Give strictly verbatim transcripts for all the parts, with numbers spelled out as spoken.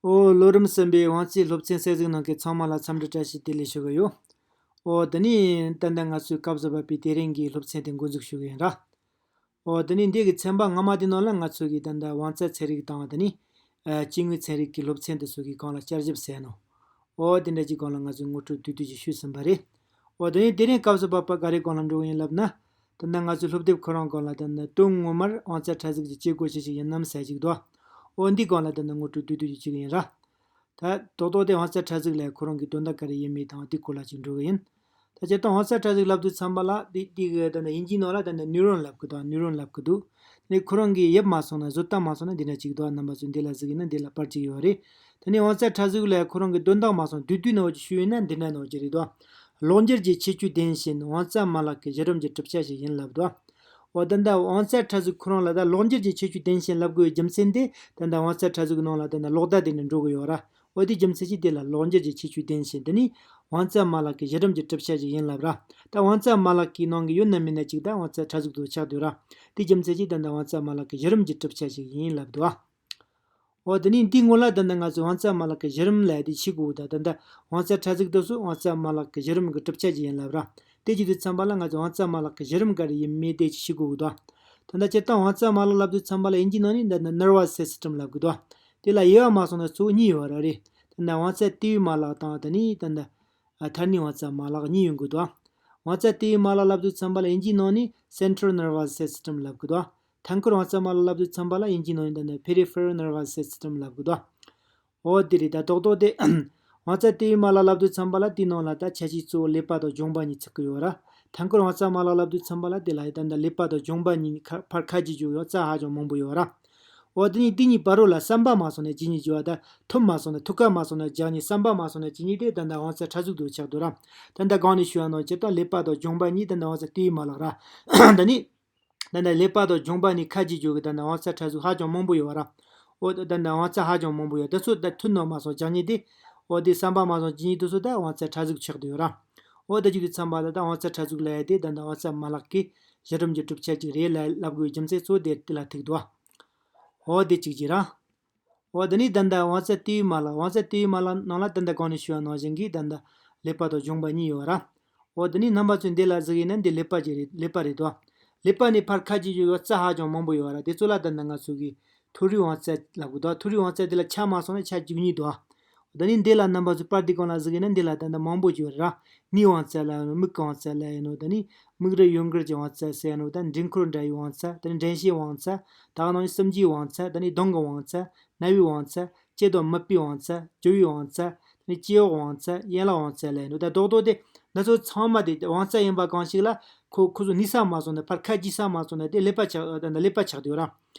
ཨོ། ལོ་རིམ་གསུམ་པའི་དབང་རྩའི་སློབ་ཚན་གསན་གཟིགས་གནང་མཁན་ཚང་མ་ལ་འཚམས་འདྲི་བཀྲ་ཤིས་བདེ་ལེགས་ཞུ་གི་ཡོད། ཨོ། དེ་ནས་ད་ལྟ་ང་ཚོའི་སྐབས་སུ་བབས་པའི་དེ་རིང་གི་སློབ་ཚན་དེ་འགོ་འཛུགས་ཞུ་གི་ཡིན་ར། ཨོ། དེ་ནས་འདི་གི་ཚན་པ་སྔ་མ་དེ་ནང་ལ་ང་ཚོ་གི་ད་ལྟ་དབང་རྩ་ཚན་རིག་དང་དེ་ནས་ཨ་སྐྱེ་དངོས་ཚན་རིག་གི་སློབ་ཚན་དེ་ཚོ་གི་སྒང་ལ་བསྐྱར་ཞིབ་བྱས་ནོ། ཨོ། དེ་འདྲ་གྱི་སྒང་ལ་ང་ཚོས་ངོ་སྤྲོད་བསྡུས་བསྡུས་ཀྱིས་ཞུས་ཟིན་པ་རེད། ཨོ། དེ་ནས་དེ་རིང་སྐབས་སུ་བབས་པ་ག་རེ་སྒང་ལ་འགྲོ་གི་ཡིན་ལབ་ན། ད་ལྟ་ང་ཚོའི་སློབ་དེབ་ཁོ་རང་སྒང་ལ་ད་ལྟ་དོན་ངོ་མར་དབང་རྩ་ཕྲ་གཟུགས་ཀྱི་བྱེད་སྒོ་ཅི་ཞིག་ཡིན་ནམ་ཟེར་ཅིག་འདུག། ཨོ། འདི་སྒང་ལ་ད་ལྟ་ངོ་སྤྲོད་བསྡུས་བསྡུས་ཅིག་བྱེད་ཀྱི་ཡིན་ར། ད་རྡོག་རྡོག་དེ་དབང་རྩ་ཕྲ་གཟུགས་ལ་ཁོ་རང་གི་དོན་དག་ག་རེ་ཡིན་མིན་དང་དེ་སྐོར་ལ་ཅིག་འགྲོ་གི་ཡིན། ད་སྤྱིར་བཏང་དབང་རྩ་ཕྲ་གཟུགས་ལབ་དུས་ཙམ་པ་ལ་དེ་དེ་གི་ད་ལྟ་དབྱིན་ཇིའི་ནང་ལ་ད་ལྟ་ནིའུ་རོན་ལབ་གི་འདུག། ནིའུ་རོན་ལབ་གི་འདུག། དེ་ནས་ཁོ་རང་གི་དབྱིབས་མ་སོང་ན་བཟོ་ལྟ་མ་སོང་ན་འདི་འདྲ་ཅིག་འདུག། རྣམ་པ་ཚོས་འདི་ལ་གཟིགས་ཡིན་ན་འདི་ལ་པར་ཅིག་ཡོད་རེད། ད་ནི་དབང་རྩ་ཕྲ་གཟུགས་ལ་ཁོ་རང་གི་དོན་དག་མ་སོང་བསྡུས་བསྡུས་ནང་ཅིག་ཞུས་ཡིན་ན་འདི་འདྲ་ནང་ཅིག་རེད་དོ། གློག་འགྱུར་གྱི་ཁྱད་ཆོས་ལྡན་ཞིང་དབང་རྩ་མ་ལག་གི་གཞི་རིམ་གྱི་གྲུབ་ཆ་ཞིག་ཡིན་ལབ་འདུག། འོ། ད་ལྟ་དབང་རྩ་ཕྲ་གཟུགས་ཁོ་རང་ལ་ད་གློག་འགྱུར་གྱི་ཁྱད་ཆོས་ལྡན་ཞིང་ལབ་དགོས་པའི་རྒྱུ་མཚན་དེ་ད་ལྟ་དབང་རྩ་ཕྲ་གཟུགས་ནང་ལ་ད་ལྟ་གློག་བརྡ་དེ་ནི་འགྲོ་གི་ཡོད་ར། འོ། དེའི་རྒྱུ་མཚན་གྱིས་དེ་ལ་གློག་འགྱུར་གྱི་ཁྱད་ཆོས་ལྡན་ཞིང་དེ་ནི་དབང་རྩ་མ་ལག་གི་གཞི་རིམ་གྱི་གྲུབ་ཆ་ཞིག་ཡིན་ལབ་ར། ད་དབང་རྩ་མ་ལག་གི་ནང་གི་ཡོད་ན་མེད་ན་ཅིག་ད་དབང་རྩ་ཕྲ་གཟུགས་དུ་ཆགས་འདུག་ར། དེའི་རྒྱུ་མཚན་གྱིས་ད་ལྟ་དབང་རྩ་མ་ལག་གི་གཞི་རིམ་གྱི་གྲུབ་ཆ་ཞིག་ཡིན་ལབ་འདུག་ཨ། འོ། དེ་ནས་འདིའི་སྔོན་ལ་ད་ལྟ་ང་ཚོས་དབང་རྩ་མ་ལག་གི་གཞི་རིམ་ལབ་དེ་ཤེས་དགོས་ད། ད་ལྟ་དབང་རྩ་ཕྲ་གཟུགས་དེ་ཚོ་དབང་རྩ་མ་ལག་གི་གཞི་རིམ་གྱི་གྲུབ་ཆ་ཅིག་ཡིན་ལབ་ར། དེ་བྱེད་དུས་ཙམ་པ་ལ་ང་ཚོས་དབང་རྩ་མ་ལག་གི་གཞི་རིམ་ག་རེ་ཡིན་མིན་དེ་ཅིག་ཤེས་དགོས་ཀྱི་འདུག། ད་ལྟ་སྤྱིར་བཏང་དབང་རྩ་མ་ལག་ལབ་དུས་ཙམ་པ་ལ་དབྱིན་ཇིའི་ནང་ནས་ད་ལྟ་ནར་བ་སི་སི་ཊམ་ལབ་ཀྱི་འདུག། དེ་ལ་དབྱེ་བ་མ་སོང་ན་གཙོ་བོ་གཉིས་ཡོད་ར་རེད། ད་ལྟ་དབང་རྩ་ལྟེ་བའི་མ་ལག་དང་དེ་ནས་ད་ལྟ་ཨ་མཐར་སྣེའི་དབང་རྩ་མ་ལག་གཉིས་ཡོང་གི་འདུག། དབང་རྩ་ལྟེ་བའི་མ་ལག་ལབ་དུས་ཙམ་པ་ལ་དབྱིན་ཇིའི་ནང་ནས་Central Nervous System ལབ་ཀྱི་འདུག། མཐའ་འཁོར་དབང་རྩ་མ་ལག་ལབ་དུས་ཙམ་པ་ལ་དབྱིན་ཇིའི་ནང་ནས་ད་ནི་Peripheral Nervous System ལབ་ཀྱི་འདུག། འོ། དེ་རེད། ད་རྡོག་རྡོག་དེ་དབང་རྩ་ལྟེ་བའི་མ་ལག་ལབ་དུས་ཙམ་པ་ལ་དེའི་ནང་ལ་ད་ཆ་ཤས་གཙོ་བོ་ཀླད་པ་དང་རྒྱུང་པ་གཉིས་ཚུད་ཀྱི་ཡོད་ར། མཐའ་འཁོར་དབང་རྩ་མ་ལག་ལབ་དུས་ཙམ་པ་ལ་དེ་ལ་ད་ལྟ་ཀླད་པ་དང་རྒྱུང་པ་གཉིས་ནི་ཁ་ཕར་ཁ་གྱེས་རྒྱུ་ཡོད་རྩ་ཧ་ཅང་མང་པོ་ཡོད་ར། འོ། དེ་ནས་དེ་གཉིས་བར་རོ་ལ་བསམ་པ་མ་སོང་ན་ཇི་སྙེད་བྱུང་བ་དང་ཐུམ་མ་སོང་ན་ཐུག་ཀ་མ་སོང་ན་ཇག་གཉིས་བསམ་པ་མ་སོང་ན་ཇི་སྙེད་དེ་ད་ལྟ་དབང་རྩ་ཕྲ་གཟུགས་དུ་ཆགས་འདུག་ར། ད་ལྟ་གོང་ནས་ཞུས་པ་ནང་བཞིན་ད་ཀླད་པ་དང་རྒྱུང་པ་གཉིས་ད་ལྟ་དབང་རྩ་ལྟེ་བའི་མ་ལག་ར། ད་ནི་ད་ལྟ་ཀླད་པ་དང་རྒྱུང་པ་གཉིས་ཁ་གྱེས་རྒྱུ་གི་ད་ལྟ་དབང་རྩ་ཕྲ་གཟུགས་ཧ་ཅང་མང་པོ་ཡོད་ར། འོ། ད་ལྟ་དབང་རྩ་ཧ་ཅང་མང་པོ་ཡོད། དེ་ཚོ་ད་ཐུམ་ནང་མ་སོང་ཇག་གཉིས་དེ། འོ། དེ་བསམ་པ་མ་སོང་ཇི་སྙེད་དེ་ཚོ་ད་དབང་རྩ་ཕྲ་གཟུགས་ཆགས་འདུག་ཡོད་ར། འོ། དེ་བྱེད་དུས་ཙམ་པ་ད་ལྟ་དབང་རྩ་ཕྲ་གཟུགས་ལབ་ཡ་དེ་ད་ལྟ་དབང་རྩ་མ་ལག་གི་གཞི་རིམ་གྱི་གྲུབ་ཆ་ཅིག་རེད་ལ་ལབ་དགོས་རྒྱུ་མཚན་གཙོ་བོ་དེ་དེ་ལ་ཐུག་འདུག། འོ། དེ་གཅིག་བྱས་ར། འོ། དེ་ནས་ད་ལྟ་དབང་རྩ་ལྟེ་བའི་མ་ལག་དབང་རྩ་ལྟེ་བའི་མ་ལག་ནང་ལ་ད་ལྟ་གོང་ནས་ཞུས་པ་ནང་བཞིན་གྱི་ད་ལྟ་ཀླད་པ་དང་རྒྱུང་པ་གཉིས་ཡོད་ར། འོ། དེ་ནས་རྣམ་པ་ཚོས་འདི་ལ་གཟིགས་ཡིན་ན་འདི་ཀླད་པ་ཅིག་རེད། ཀླད་པ་རེད་དོ། ཀླད་པ་ནས་ཕར་ཁ་གྱེས་རྒྱུ་ཡོད་རྩ་ཧ་ཅང་མང་པོ་ཡོད་ར། དེ་ཚོ་ལ་ད་ལྟ་ང་ཚོ་གིས་མཐོ་རིས་དབང་རྩ་ལབ་གི་འདུག། མཐོ་རིས་དབང་རྩ་དེ་ལ་ཆ་མ་སོང་ན་ཆ་བཅུ་གཉིས་འདུག། ད་ནི་འདི་ལ་རྣམ་པ་ཚོས་པར་འདི་སྒང་ལ་གཟིགས་ཡིན་ན་འདི་ལ་ད་ལྟ་མང་པོ་ཅིག་ཡོད་རེད་ར། སྣའི་དབང་རྩ་ལ་ཡིན་ནོ། མིག་གི་དབང་རྩ་ལ་ཡིན་ནོ། ད་ནི་མིག་རིལ་གཡོན་སྐོར་གྱི་དབང་རྩ་ཟེར་ཡིན་ནོ། ད་འགྲེང་འཁོར་འདྲ་བའི་དབང་རྩ། ད་ནི་འགྲེང་བྱེད་དབང་རྩ། ད་ག་ནང་བཞིན་སུམ་མཇུག་དབང་རྩ། ད་ནི་གདོང་གི་དབང་རྩ། སྣ་བའི་དབང་རྩ། ལྕེ་དང་མིད་པའི་དབང་རྩ། སྦྱོར་བའི་དབང་རྩ། ད་ནི་ལྕེ་འོག་དབང་རྩ། ཡན་ལག་དབང་རྩ་ལ་ཡིན་ནོ། ད་རྡོག་རྡོག་དེ་འདི་ཚོ་ཚང་མ་དེ་དབང་རྩ་ཡིན་པ་གང་ཞིག་ལ་ཁོ་ཁོ་ཚོ་གནས་ས་མ་སོང་ན། ཕར་ཁ་གྱེས་ས་མ་སོང་ན་དེ་ཀླད་པ་ཆགས། ད་ནི་ཀླད་པ་ཆགས་བསྡད་ཡོད་ར།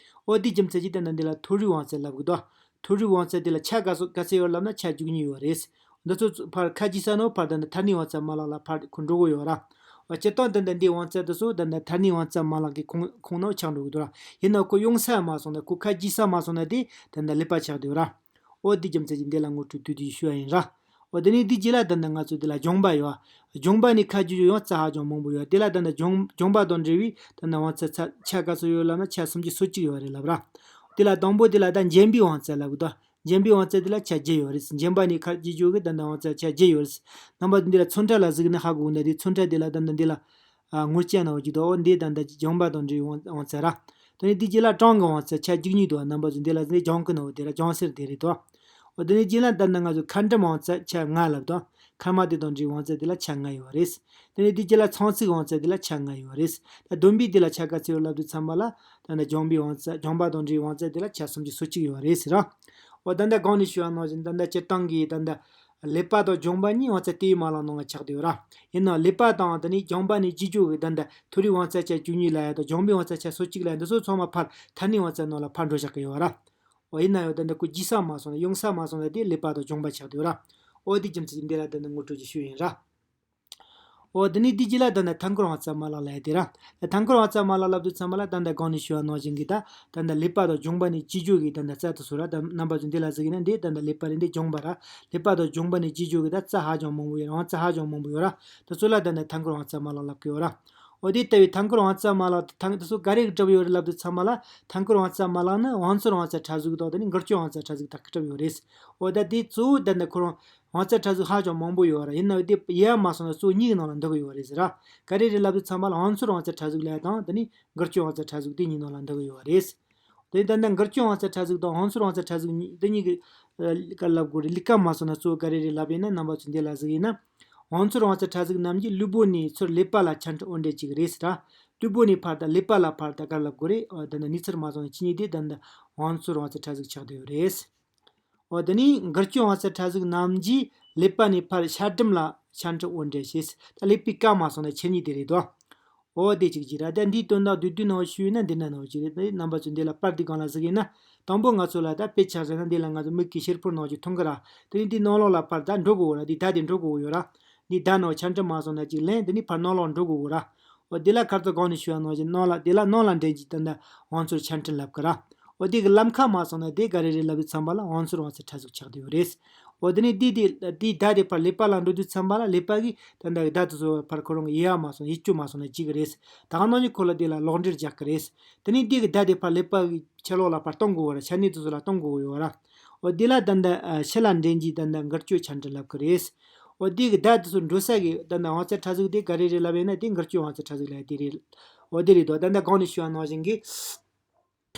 འོ། དེའི་རྒྱུ་མཚན་གྱིས་ད་ནི་འདི་ལ་མཐོ་རིས་དབང་རྩ་ལབ་གི་འདུག། མཐོ་རིས་དབང་རྩ་དེ་ལ་ཆ་ག་ཚོད་ག་ཚོད་ཡོད་ལབ་ན་ཆ་བཅུ་གཉིས་ཡོད་རེད། འདི་ཚོ་ཕར་ཁ་གྱེས་ས་ནོ་ཕར་ད་ནི་མཐར་སྣེའི་དབང་རྩ་མ་ལག་ལ་ཕར་ཁོ་འགྲོ་གི་ཡོད་ར། འོ། སྤྱིར་བཏང་ད་ནི་འདིའི་དབང་རྩ་དེ་ཚོ་ད་ནི་མཐར་སྣེའི་དབང་རྩ་མ་ལག་གི་ཁོངས་ཁོངས་ནང་ཆགས་འགྲོ་གི་འདུག་ར། ཡིན་ནའང་ཁོ་ཡོང་ས་མ་སོང་ན། ཁོ་ཁ་གྱེས་ས་མ་སོང་ན་དེ་ད་ནི་ཀླད་པ་ཆགས་བསྡད་ཡོད་ར། འོ། དེའི་རྒྱུ་མཚན་གྱིས་འདི་ལ་ངོ་སྤྲོད་བསྡུས་བསྡུས་ཞུ་བ་ཡིན་ར། འོ། དེ་ནས་དེའི་རྗེས་ལ་ད་ནི་ང་ཚོ་དེ་ལ་རྒྱུང་པ་ཡོད། རྒྱུང་པ་ནས་ཁ་གྱེས་རྒྱུ་ཡང་རྩ་ཧ་ཅང་མང་པོ་ཡོད། དེ་ལ་ད་ནི་རྒྱུང་རྒྱུང་པ་དང་འབྲེལ་བའི་ད་ནི་དབང་རྩ་ཆ་ཆ་ག་ཚོད་ཡོད་ལབ་ན་ཆ་སུམ་ཅུ་སོ་གཅིག་ཡོད་རེད་ལབ་ར། དེ་ལ་དང་པོ་དེ་ལ་ད་འཇེམ་པའི་དབང་རྩ་ལབ་གི་འདུག། འཇེམ་པའི་དབང་རྩ་དེ་ལ་ཆ་བརྒྱད་ཡོད་རེད། འཇེམ་པ་ནས་ཁ་གྱེས་རྒྱུ་གི་ད་ནི་དབང་རྩ་ཆ་བརྒྱད་ཡོད་རེད། རྣམ་པ་འདི་ལ་ཚོན་ཁྲ་ལ་གཟིགས་ན་ཧ་གོ་གི་འདུག། དེ་ཚོན་ཁྲ་དེ་ལ་ད་ནི་འདི་ལ། ཨ། ངོ་སྤྲོད་ནང་བཞིན་དུ། འོ། འདི་ད་ལྟ་རྒྱུང་པ་དང་འབྲེལ་བའི་དབང་རྩ་ར། དེ་ནས་དེའི་རྗེས་ལ་བྲང་གི་དབང་རྩ་ཆ་བཅུ་གཉིས་འདུག། རྣམ་པ་ཚོས་འདི་ལ་གཟིགས་ན་རྒྱང་གི་ནང་དེ་ར་རྒྱང་ཟེར་དེ་རེད་དོ། འོ། དེ་ནས་རྗེས་ལ་ད་ལྟ་ང་ཚོ་ཁ་འགྲམ་དབང་རྩ་ཆ་ལྔ་ལབ་དང་། མཁལ་མ་དེ་དང་འབྲེལ་བའི་དབང་རྩ་དེ་ལ་ཆ་ལྔ་ཡོད་རེད། དེ་ནས་དེའི་རྗེས་ལ་ཚངས་ཚིགས་དབང་རྩ་དེ་ལ་ཆ་ལྔ་ཡོད་རེད། ད་བསྡོམས་པས་དེ་ལ་ཆ་ག་ཚོད་ཡོད་ལབ་དུས་ཙམ་པ་ལ། ད་ལྟ་རྒྱུང་པའི་དབང་རྩ། རྒྱུང་པ་དང་འབྲེལ་བའི་དབང་རྩ་དེ་ལ་ཆ་སུམ་ཅུ་སོ་གཅིག་ཡོད་རེད་ཟེར་ར། འོ། ད་ལྟ་གོང་ནས་ཞུས་པ་ནང་བཞིན་ད་ལྟ་སྤྱིར་བཏང་གི་ད་ལྟ་ཀླད་པ་དང་རྒྱུང་པ་གཉིས་དབང་རྩ་ལྟེ་བའི་མ་ལག་ནང་ལ་ཆགས་བསྡད་ཡོད་ར། ཡིན་ནའང་ཀླད་པ་དང་དེ་ནས་རྒྱུང་པ་ནས་གྱེས་རྒྱུ་གི་ད་ལྟ་མཐོ་རིས་དབང་རྩ་ཆ་བཅུ་གཉིས་ལབ་ཡ་དང་རྒྱུང་པའི་དབང་རྩ་ཆ་སོ་གཅིག་ལབ་ཡ་འདི་ཚོ་ཚང་མ་ཕར་མཐར་སྣེའི་དབང་རྩ་ནང་ལ་ཕར་འགྲོ་བཞག་གི་ཡོད་ར། འོ། ཡིན་ན་ཡང་ད་ལྟ་ཁོ་གྱེས་ས་མ་སོང་ན། ཡོང་ས་མ་སོང་ན་དེ་ཀླད་པ་དང་རྒྱུང་པ་ཆགས་བསྡད་ཡོད་ར། འོ། དེའི་རྒྱུ་མཚན་གྱིས་འདི་ལ་ད་ལྟ་ངོ་སྤྲོད་ཅིག་ཞུས་ཡིན་ར། འོ། དེ་ནས་དེའི་རྗེས་ལ་ད་ལྟ་མཐའ་འཁོར་དབང་རྩ་མ་ལག་ལབ་ཡ་དེ་ར། ད་མཐའ་འཁོར་དབང་རྩ་མ་ལག་ལབ་དུས་ཙམ་པ་ལ་ད་ལྟ་གོང་ནས་ཞུས་པ་ནང་བཞིན་གྱི་ད་ད་ལྟ་ཀླད་པ་དང་རྒྱུང་པ་ནས་གྱེས་རྒྱུ་གི་ད་ལྟ་རྩ་དེ་ཚོ་ར། ད་རྣམ་པ་ཚོས་འདི་ལ་གཟིགས་ཡིན་ན་འདི་ད་ལྟ་ཀླད་པ་རེད། འདི་རྒྱུང་པ་ར། ཀླད་པ་དང་རྒྱུང་པ་ནས་གྱེས་རྒྱུ་གི་ད་རྩ་ཧ་ཅང་མང་པོ་ཡོད་ར། དབང་རྩ་ཧ་ཅང་མང་པོ་ཡོད་ར། དེ་ཚོ་ལ་ད་ལྟ་མཐའ་འཁོར་དབང་རྩ་མ་ལག་ལབ་ཀྱི་ཡོད་ར། འོ་དེ་ལྟ་བུའི་ཐད་ཀར་དབང་རྩ་མ་ལག་དེ་ཐད་དེ་ཚོ་ག་རེ་གིས་གྲུབ་ཡོད་རེད་ལབ་དུས་ཙམ་པ་ལ། ཐད་ཀར་དབང་རྩ་མ་ལག་ནི་དབང་ཚོར་དབང་རྩ་ཕྲ་གཟུགས་དང་དེ་ནས་འགུལ་སྐྱོད་དབང་རྩ་ཕྲ་གཟུགས་ཐད་ཀར་གྲུབ་ཡོད་རེད། འོ་ད་དེ་གཙོ་བོ་ད་ནི་ཁོ་རང་དབང་རྩ་ཕྲ་གཟུགས་ཧ་ཅང་མང་པོ་ཡོད་ར། ཡིན་ནའང་དེ་དབྱེ་བ་མ་སོང་ན་གཙོ་བོ་གཉིས་ཀྱི་ནང་ལ་འདུ་གི་ཡོད་རེད་ཟེར་ར། ག་རེ་རེད་ལབ་དུས་ཙམ་པ་ལ་དབང་ཚོར་དབང་རྩ་ཕྲ་གཟུགས་ལབ་དང་དེ་ནས་འགུལ་སྐྱོད་དབང་རྩ་ཕྲ་གཟུགས་དེ་གཉིས་ནང་ལ་འདུ་གི་ཡོད་རེད། དེ་ད་ལྟ་འགུལ་སྐྱོད་དབང་རྩ་ཕྲ་གཟུགས་དང་དབང་ཚོར་དབང་རྩ་ཕྲ་གཟུགས་གཉིས་དེ་གཉིས་ཀྱི་ཨ་ག་ལབ་དགོས་རེད། ལས་ཀ་མ་སོང་ན་གཙོ་བོ་ག་རེ་རེད་ལབ་ཡིན་ན། རྣམ་པ་ཚོས་འདི་ལ་གཟིགས་ཡིན་ན། དབང་ཚོར་དབང་རྩ་ཕྲ་གཟུགས་རྣམས་ཀྱིས་ལུས་པོ་ནས་ཚུར་ཀླད་པ་ལ་ཆ་འཕྲིན་དབོར་འདྲེན་བྱེད་ཀྱི་རེད་ཟེར་ར། ལུས་པོ་ནས་ཕར་དང་ཀླད་པ་ལ་ཕར་དང་ག་ལབ་དགོས་རེད། ཨ་ད་ནི་ནས་ཚུར་མ་སོང་ན་ཆོས་ཉིད་དེ་ད་ནི་དབང་ཚོར་དབང་རྩ་ཕྲ་གཟུགས་ཆགས་བསྡད་ཡོད་རེད། འོ་དེ་ནས་འགུལ་སྐྱོད་དབང་རྩ་ཕྲ་གཟུགས་རྣམས་ཀྱིས་ཀླད་པ་ནས་ཕར་ཤ་སྒྲིམ་ལ་ཆ་འཕྲིན་དབོར་འདྲེན་བྱེད། ད་ཀླད་པའི་ཀ་མ་སོང་ན་ཆོས་ཉིད་དེ་རེད་དོ། འོ་དེ་གཅིག་གཅིག་ར། ད་འདིའི་དོན་དག་བསྡུས་བསྡུས་ནང་ཞུས་ན་འདི་འདྲ་ནང་བཞིན་རེད། འདི་རྣམ་པ་ཚོས་འདི་ལ་པར་འདི་སྒང་ལ་གཟིགས་ཡིན་ན། དང་པོ་ང་ཚོ་ལ་ད་དཔེ་ཆ་བཞག་ན་འདི་ལ་ང་ཚོ་མིག་གིས་ཤེལ་ཕོར་ནང་བཞིན་མཐོང་གི་ར། དེ་ནས་འདི་ནང་ལོགས་ལ་པར་ད་འགྲོ་དགོས་ར། འདི་ད་དེ་འགྲོ་དགོས་ཡོད་ར། འདི་ད་ནང་ཆ་འཕྲིན་མ་སོང་ན་གཅིག་ལེན། དེ་ནས་ཕར་ནང་ལོགས་འགྲོ་དགོས་ར། འོ་འདི་ལ་ཁར་ཚོ་གོང་ནས་ཞུས་པ་ནང་བཞིན་ནང་ལ་འདི་ལ་ནང་ལ་འདྲེན་གྱི་ད་ད་དབང་ཚོར་ཆ་འཕྲིན་ལབ་གི་ར། འོ་དེ་གི་ལམ་ཁ་མ་སོང་ན་དེ་ག་རེ་རེད་ལབ་དུས་ཙམ་པ་ལ་དབང་ཚོར་དབང་རྩ་ཕྲ་གཟུགས་ཆགས་བསྡད་ཡོད་རེད། འོ་དེ་ནས་དེ་དེ་དེ་ད་དེ་ཕར་ཀླད་པ་ལ་འགྲོ་དུས་ཙམ་པ་ལ་ཀླད་པ་གིས་ད་ད་ད་དེ་ཚོ་ཕར་ཁོ་རང་གི་དབྱེ་བ་མ་སོང་ཡིད་སྐྱོ་མ་སོང་ན་གཅིག་གི་རེད། ད་ག་ནང་བཞིན་ཁོ་ལ་དེ་ལ་ལོག་འགྲེལ་རྒྱག་གི་རེད། དེ་ནས་དེ་གི་ད་དེ་ཕར་ཀླད་པ་གི་ཕྱི་ལོགས་ལ་ཕར་གཏོང་དགོས་ར། ཆ་ནས་དེ་ཚོ་ལ་གཏོང་དགོས་ཡོད་ར། འོ་དེ་ལ་ད་ད་ཕྱི་ལ་འདྲེན་གྱི་ད་ད་འགུལ་སྐྱོད་ཆ་འཕྲིན་ལབ་གི་རེད། འོ་དེ་གི་ད་དེ་ཚོ་འགྲོ་ས་གི་ད་ད་དབང་རྩ་ཕྲ་གཟུགས་དེ་ག་རེ་རེད་ལབ་ཡིན་ན་དེ་འགུལ་སྐྱོད་དབང་རྩ་ཕྲ་གཟུགས་ལབ་དེ་རེད། འོ་དེ་རེད་དོ། ད་ད་གོང་ནས་ཞུས་པ་ནང་བཞིན་གི།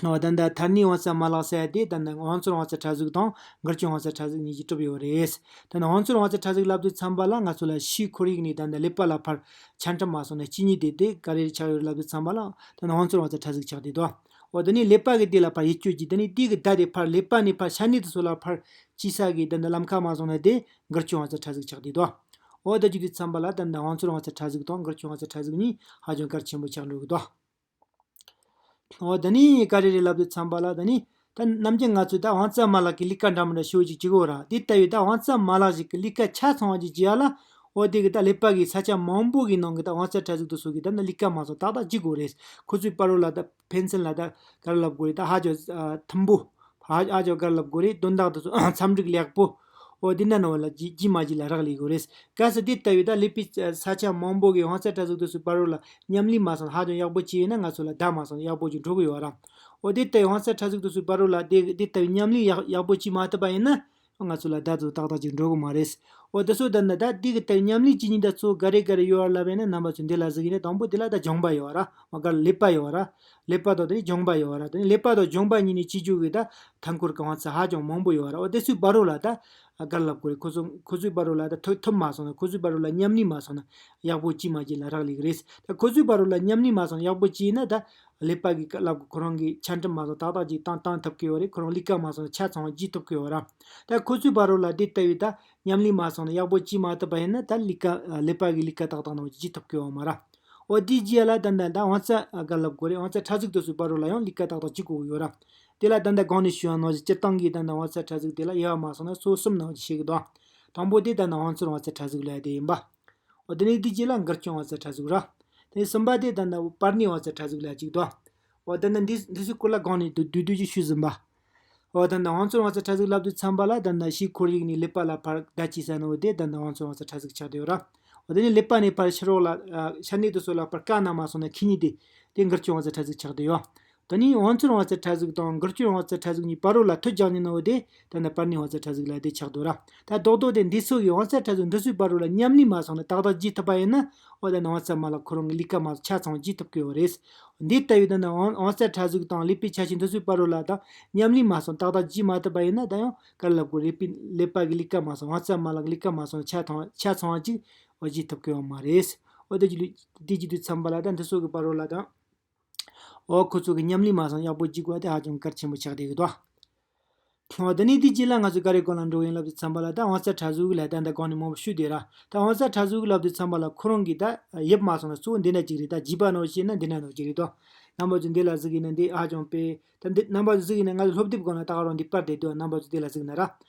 འོ་ད་ད་ཐར་ནུས་དབང་རྩ་མ་ལག་ཟེར་ཡ་དེ་ད་ད་དབང་ཚོར་དབང་རྩ་ཕྲ་གཟུགས་དང་འགུལ་སྐྱོད་དབང་རྩ་ཕྲ་གཟུགས་གཉིས་ཀྱིས་གྲུབ་ཡོད་རེད། ད་ད་དབང་ཚོར་དབང་རྩ་ཕྲ་གཟུགས་ལབ་དུས་ཙམ་པ་ལ་ང་ཚོ་ལ་ཕྱིའི་ཁོར་ཡུག་ནས་ད་ད་ཀླད་པ་ལ་ཕར་ཆ་འཕྲིན་མ་སོང་ན་གཅིག་གཉིས་དེ་དེ་ག་རེ་ཆགས་ཡོད་རེད་ལབ་དུས་ཙམ་པ་ལ་ད་ད་དབང་ཚོར་དབང་རྩ་ཕྲ་གཟུགས་ཆགས་བསྡད་དོ། འོ་དེ་ནས་ཀླད་པ་གི་དེ་ལ་ཕར་ཡིད་སྐྱོ་གྱིས། དེ་ནས་དེ་གི་ད་དེ་ཕར་ཀླད་པ་ནས་ཕར་ཤ་ནུས་དེ་ཚོ་ལ་ཕར་སྐྱེལ་ས་གི་ད་ད་ལམ་ཁ་མ་སོང་ན་དེ་འགུལ་སྐྱོད་དབང་རྩ་ཕྲ་གཟུགས་ཆགས་བསྡད་དོ། འོ་ད་བྱེད་དུས་ཙམ་པ་ལ་ད་ད་དབང་ཚོར་དབང་རྩ་ཕྲ་གཟུགས་དང་འགུལ་སྐྱོད་དབང་རྩ་ཕྲ་གཟུགས་གཉིས་ཧ་ཅང་གལ་ཆེན་པོ་ཆགས་འགྲོ་གི་འདུག་འོ་ད་ནི་ག་རེ་རེད་ལབ་དུས་ཙམ་པ་ལ་ད་ནི། ད་ནམ་རྒྱུན་ང་ཚོས་ད་དབང་རྩ་མ་ལག་གི་ལས་ཀ་འདྲ་མི་འདྲ་ཞེ་པོ་ཅིག་བྱེད་ཀྱི་ཡོད་ར། དེ་ལྟ་བུའི་ད་དབང་རྩ་མ་ལག་ཞིག་གི་ལས་ཀ་ཆ་ཚང་བ་ཅིག་བྱེད་ཡ་ལ། འོ་དེ་གི་ད་ཀླད་པ་གི་ས་ཆ་མང་པོ་གི་ནང་གི་ད་དབང་རྩ་ཕྲ་གཟུགས་དེ་ཚོ་གི་ད་ནི་ལས་ཀ་མ་སོང་ཏག་ཏག་བྱེད་དགོས་རེད། ཁོ་ཚོའི་བར་རོ་ལ་ད་ཕན་ཚུན་ལ་ད་ག་རེ་ལབ་དགོས་རེད། ད་ཧ་ཅང་ཨ་མཐུན་པོ། ཧ་ཧ་ཅང་ག་རེ་ལབ་དགོས་རེད། དོན་དག་དེ་ཚོ་འཚམས་འདྲི་ལེགས་པོ། འོ་འདི་འདྲ་ནང་ལ་ཇི་ཇི་མ་ཇི་ལ་རག་ལས་དགོས་རེད། གལ་སྲིད་དེ་ལྟ་བུའི་ད་ཀླད་པའི་ས་ཆ་མང་པོ་གི་དབང་རྩ་ཕྲ་གཟུགས་དེ་ཚོའི་བར་རོ་ལ་མཉམ་ལས་མ་སོང་ཧ་ཅང་ཡག་པོ་བྱས་ཡོད་ན་ང་ཚོ་ལ་ད་མ་སོང་ཡག་པོ་ཅིག་འགྲོ་གི་ཡོད་ར། འོ་དེ་ལྟ་བུའི་དབང་རྩ་ཕྲ་གཟུགས་དེ་ཚོའི་བར་རོ་ལ་དེ་དེ་ལྟ་བུའི་མཉམ་ལས་ཡག་ཡག་པོ་བྱས་མ་ཐུབ་པ་ཡིན་ན། ང་ཚོ་ལ་ད་དུང་ཏག་ཏག་ཅིག་འགྲོ་གི་མ་རེད། འོ་དེ་ཚོ་ད་ནི་ད་དེ་གི་ལྟ་བུའི་མཉམ་ལས་བྱེད་མཁན་ད་ཚོ་ག་རེ་ག་རེ་ཡོད་ར་ལབ་ཡིན་ན། རྣམ་པ་ཚོས་འདི་ལ་གཟིགས་ཡིན་ན་དང་པོ་དེ་ལ་ད་རྒྱུངས་པ་ཡོད་ར། མ་ག་ཀླད་པ་ཡོད་ར། ཀླད་པ་དང་དེ་རྒྱུངས་པ་ཡོད་ར། དེ་ནས་ཀླད་པ་དང་རྒྱུངས་པ་གཉིས་ནས་བྱེད་རྒྱུ་གི་ད་ཐད་ཀར་གི་དབང་རྩ་ཧ་ཅང་མང་པོ་ཡོད་ར། འོ་དེ་ཚོའི་བར་རོ་ལ་ད་ག་རེ་ལབ་དགོས་རེད། ཁོ་ཚོ་ཁོ་ཚོའི་བར་རོ་ལ་ད་ཐུབ་ཐུབ་མ་སོང་ན། ཁོ་ཚོའི་བར་རོ་ལ་མཉམ་ལས་མ་སོང་ན་ཡག་པོ་ཅིག་མ་ཅིག་ལ་རག་ལས་ཀྱི་རེད། ད་ཁོ་ཚོའི་བར་རོ་ལ་མཉམ་ལས་མ་སོང་ན་ཡག་པོ་ཅིག་ཡིན་ན་ད་ཀླད་པ་གི་ལབ་དགོས་ཁོ་རང་གི་ཆ་འཕྲིན་མ་སོང་ཏག་ཏག་ཅིག་བཏང་བཏང་ཐུབ་ཀྱི་ཡོད་རེད། ཁོ་རང་ལས་ཀ་མ་སོང་ན་ཆ་ཚང་བ་བྱེད་ཐུབ་ཀྱི་ཡོད་ར། ད་ཁོ་ཚོའི་བར་རོ་ལ་དེ་ལྟ་བུའི་ད་མཉམ་ལས་མ་སོང་ན་ཡག་པོ་བྱེད་མ་ཐུབ་པ་ཡིན་ན་ད་ལས་ཀ་ཀླད་པ་གི་ལས་ཀ་ཏག་ཏག་ནང་བྱེད་ཐུབ་ཀྱི་ཡོད་མ་རེད། འོ་དེའི་རྗེས་ལ་ད་ད་ད་དབང་རྩ་ག་རེ་ལབ་དགོས་རེད། དབང་རྩ་ཕྲ་གཟུགས་དེ་ཚོའི་བར་རོ་ལ་ཡང་ལས་ཀ་ཏག་ཏག་བྱེད་དགོས་ཀྱི་ཡོད་ར། དེ་ལ་ད་ད་གོང་ནས་ཞུས་པ་ནང་བཞིན་སྤྱིར་བཏང་གི་ད་ད་དབང་རྩ་ཕྲ་གཟུགས་དེ་ལ་དབྱེ་བ་མ་སོང་ན་སོ་སོ་གསུམ་ནང་བཞིན་ཤེས་ཀྱི་འདུག་དང་པོ་དེ་ད་ད་དབང་ཚོར་དབང་རྩ་ཕྲ་གཟུགས་ལབ་དེ་ཡིན་པ། འོ་དེ་ནས་དེའི་རྗེས་ལ་འགུལ་སྐྱོད་དབང་རྩ་ཕྲ་གཟུགས་ར། དེ་ནས་གསུམ་པ་དེ་ད་ད་པར་སྣོན་དབང་རྩ་ཕྲ་གཟུགས་ལབ་ཅིག་འདུག་འོ་ད་ད་འདི་འདི་ཚོའི་སྐོར་ལ་གོང་ནས་བསྡུས་བསྡུས་བསྡུས་ཅིག་ཞུས་ཟིན་པ། འོ་ད་ད་དབང་ཚོར་དབང་རྩ་ཕྲ་གཟུགས་ལབ་དུས་ཙམ་པ་ལ་ད་ད་ཕྱིའི་ཁོར་ཡུག་ནས་ཀླད་པ་ལ་ཕར་བརྡ་སྐྱེལ་ས་ནི་འོ་དེ་ད་ད་དབང་ཚོར་དབང་རྩ་ཕྲ་གཟུགས་ཆགས་བསྡད་ཡོད་ར། འོ་དེ་ནས་ཀླད་པ་ནས་ཕར་ཕྱི་རོལ་ལ་ཨ་ཤ་གནད་དེ་ཚོ་ལ་ཕར་བཀག་ན་མ་སོང་ན་ཁེ་ཉིན་དེ་དེ་འགུལ་སྐྱོད་དབང་རྩ་ཕྲ་གཟུགས་ཆགས་བསྡད་ཡོད། ད་ནི་དབང་ཚོར་དབང་རྩ་ཕྲ་གཟུགས་དང་འགུལ་སྐྱོད་དབང་རྩ་ཕྲ་གཟུགས་གཉིས་བར་རོ་ལ་མཐུད་རྒྱག་ཉིན་ནོ་དེ་ད་ནི་པར་སྣོན་དབང་རྩ་ཕྲ་གཟུགས་ལབ་དེ་ཆགས་འདུག་ར། ད་རྡོག་རྡོག་དེ་འདི་ཚོ་གི་དབང་རྩ་ཕྲ་གཟུགས་འདི་ཚོའི་བར་རོ་ལ་མཉམ་ལས་མ་སོང་ན་ཏག་ཏག་བྱེད་ཐུབ་པ་ཡིན་ན། འོ་ད་ནི་དབང་རྩ་མ་ལག་ཁོ་རང་གི་ལས་ཀ་མ་ཆ་ཚང་བྱེད་ཐུབ་ཀྱི་ཡོད་རེད། འདི་ལྟ་བུའི་ད་ནི་དབང་དབང་རྩ་ཕྲ་གཟུགས་དང་ཀླད་པའི་ཆ་ཤས་འདི་ཚོའི་བར་རོ་ལ་ད་མཉམ་ལས་མ་སོང་ཏག་ཏག་བྱེད་མ་ཐུབ་པ་ཡིན་ན། ད་ཡང་ག་རེ་ལབ་དགོས་རེད། ཀླད་པའི་ཀླད་པ་གི་ལས་ཀ་མ་སོང་། དབང་རྩ་མ་ལག་གི་ལས་ཀ་མ་སོང་ཆ་ཚང་ཆ་ཚང་བ་ཅིག་འོ་བྱེད་ཐུབ་ཀྱི་ཡོད་མ་རེད། འོ་དེ་ཅི་ལུས་དེ་ཅི་དུས་ཙམ་པ་ལ་ད་འདི་ཚོ་གི་བར་རོ་ལ་ད། འོ་ཁོ་ཚོ་གི་མཉམ་ལས་མ་སོང་ཡག་པོ་བྱེད་དགོས་པ་དེ་ཧ་ཅང་གལ་ཆེན་པོ་ཆགས་བསྡད་ཀྱི་འདུག་འོ་དེ་ནས་དེའི་རྗེས་ལ་ང་ཚོས་ག་རེ་སྐོར་ལ་འགྲོ་གི་ཡིན་ལབ་དུས་ཙམ་པ་ལ། ད་དབང་རྩ་ཕྲ་གཟུགས་ལ་ད་ད་གོང་ནས་མང་པོ་ཞུས་བསྡད་ར། ད་དབང་རྩ་ཕྲ་གཟུགས་ལབ་དུས་ཙམ་པ་ལ་ཁོ་རང་གི་ད་དབྱིབས་མ་སོང་ན་གཙོ་བོ་འདི་འདྲ་ཅིག་རེད། ད་བརྗིད་པ་ནང་བཞིན་ན་འདི་འདྲ་ནང་ཅིག་རེད་དོ། རྣམ་པ་ཚོས་འདི་ལ་གཟིགས་ཡིན་ན་འདི་ཧ་ཅང་དཔེ། ད་འདི་རྣམ་པ་ཚོས་གཟིགས་ཡིན་ན་ང་ཚོ་སློབ་དེབ་སྒང་ལ་ད་ག་རང་འདི་པར་བསྡད་འདུག་རྣམ་པ་ཚོས་འདི་ལ་གཟིགས་ན་ར།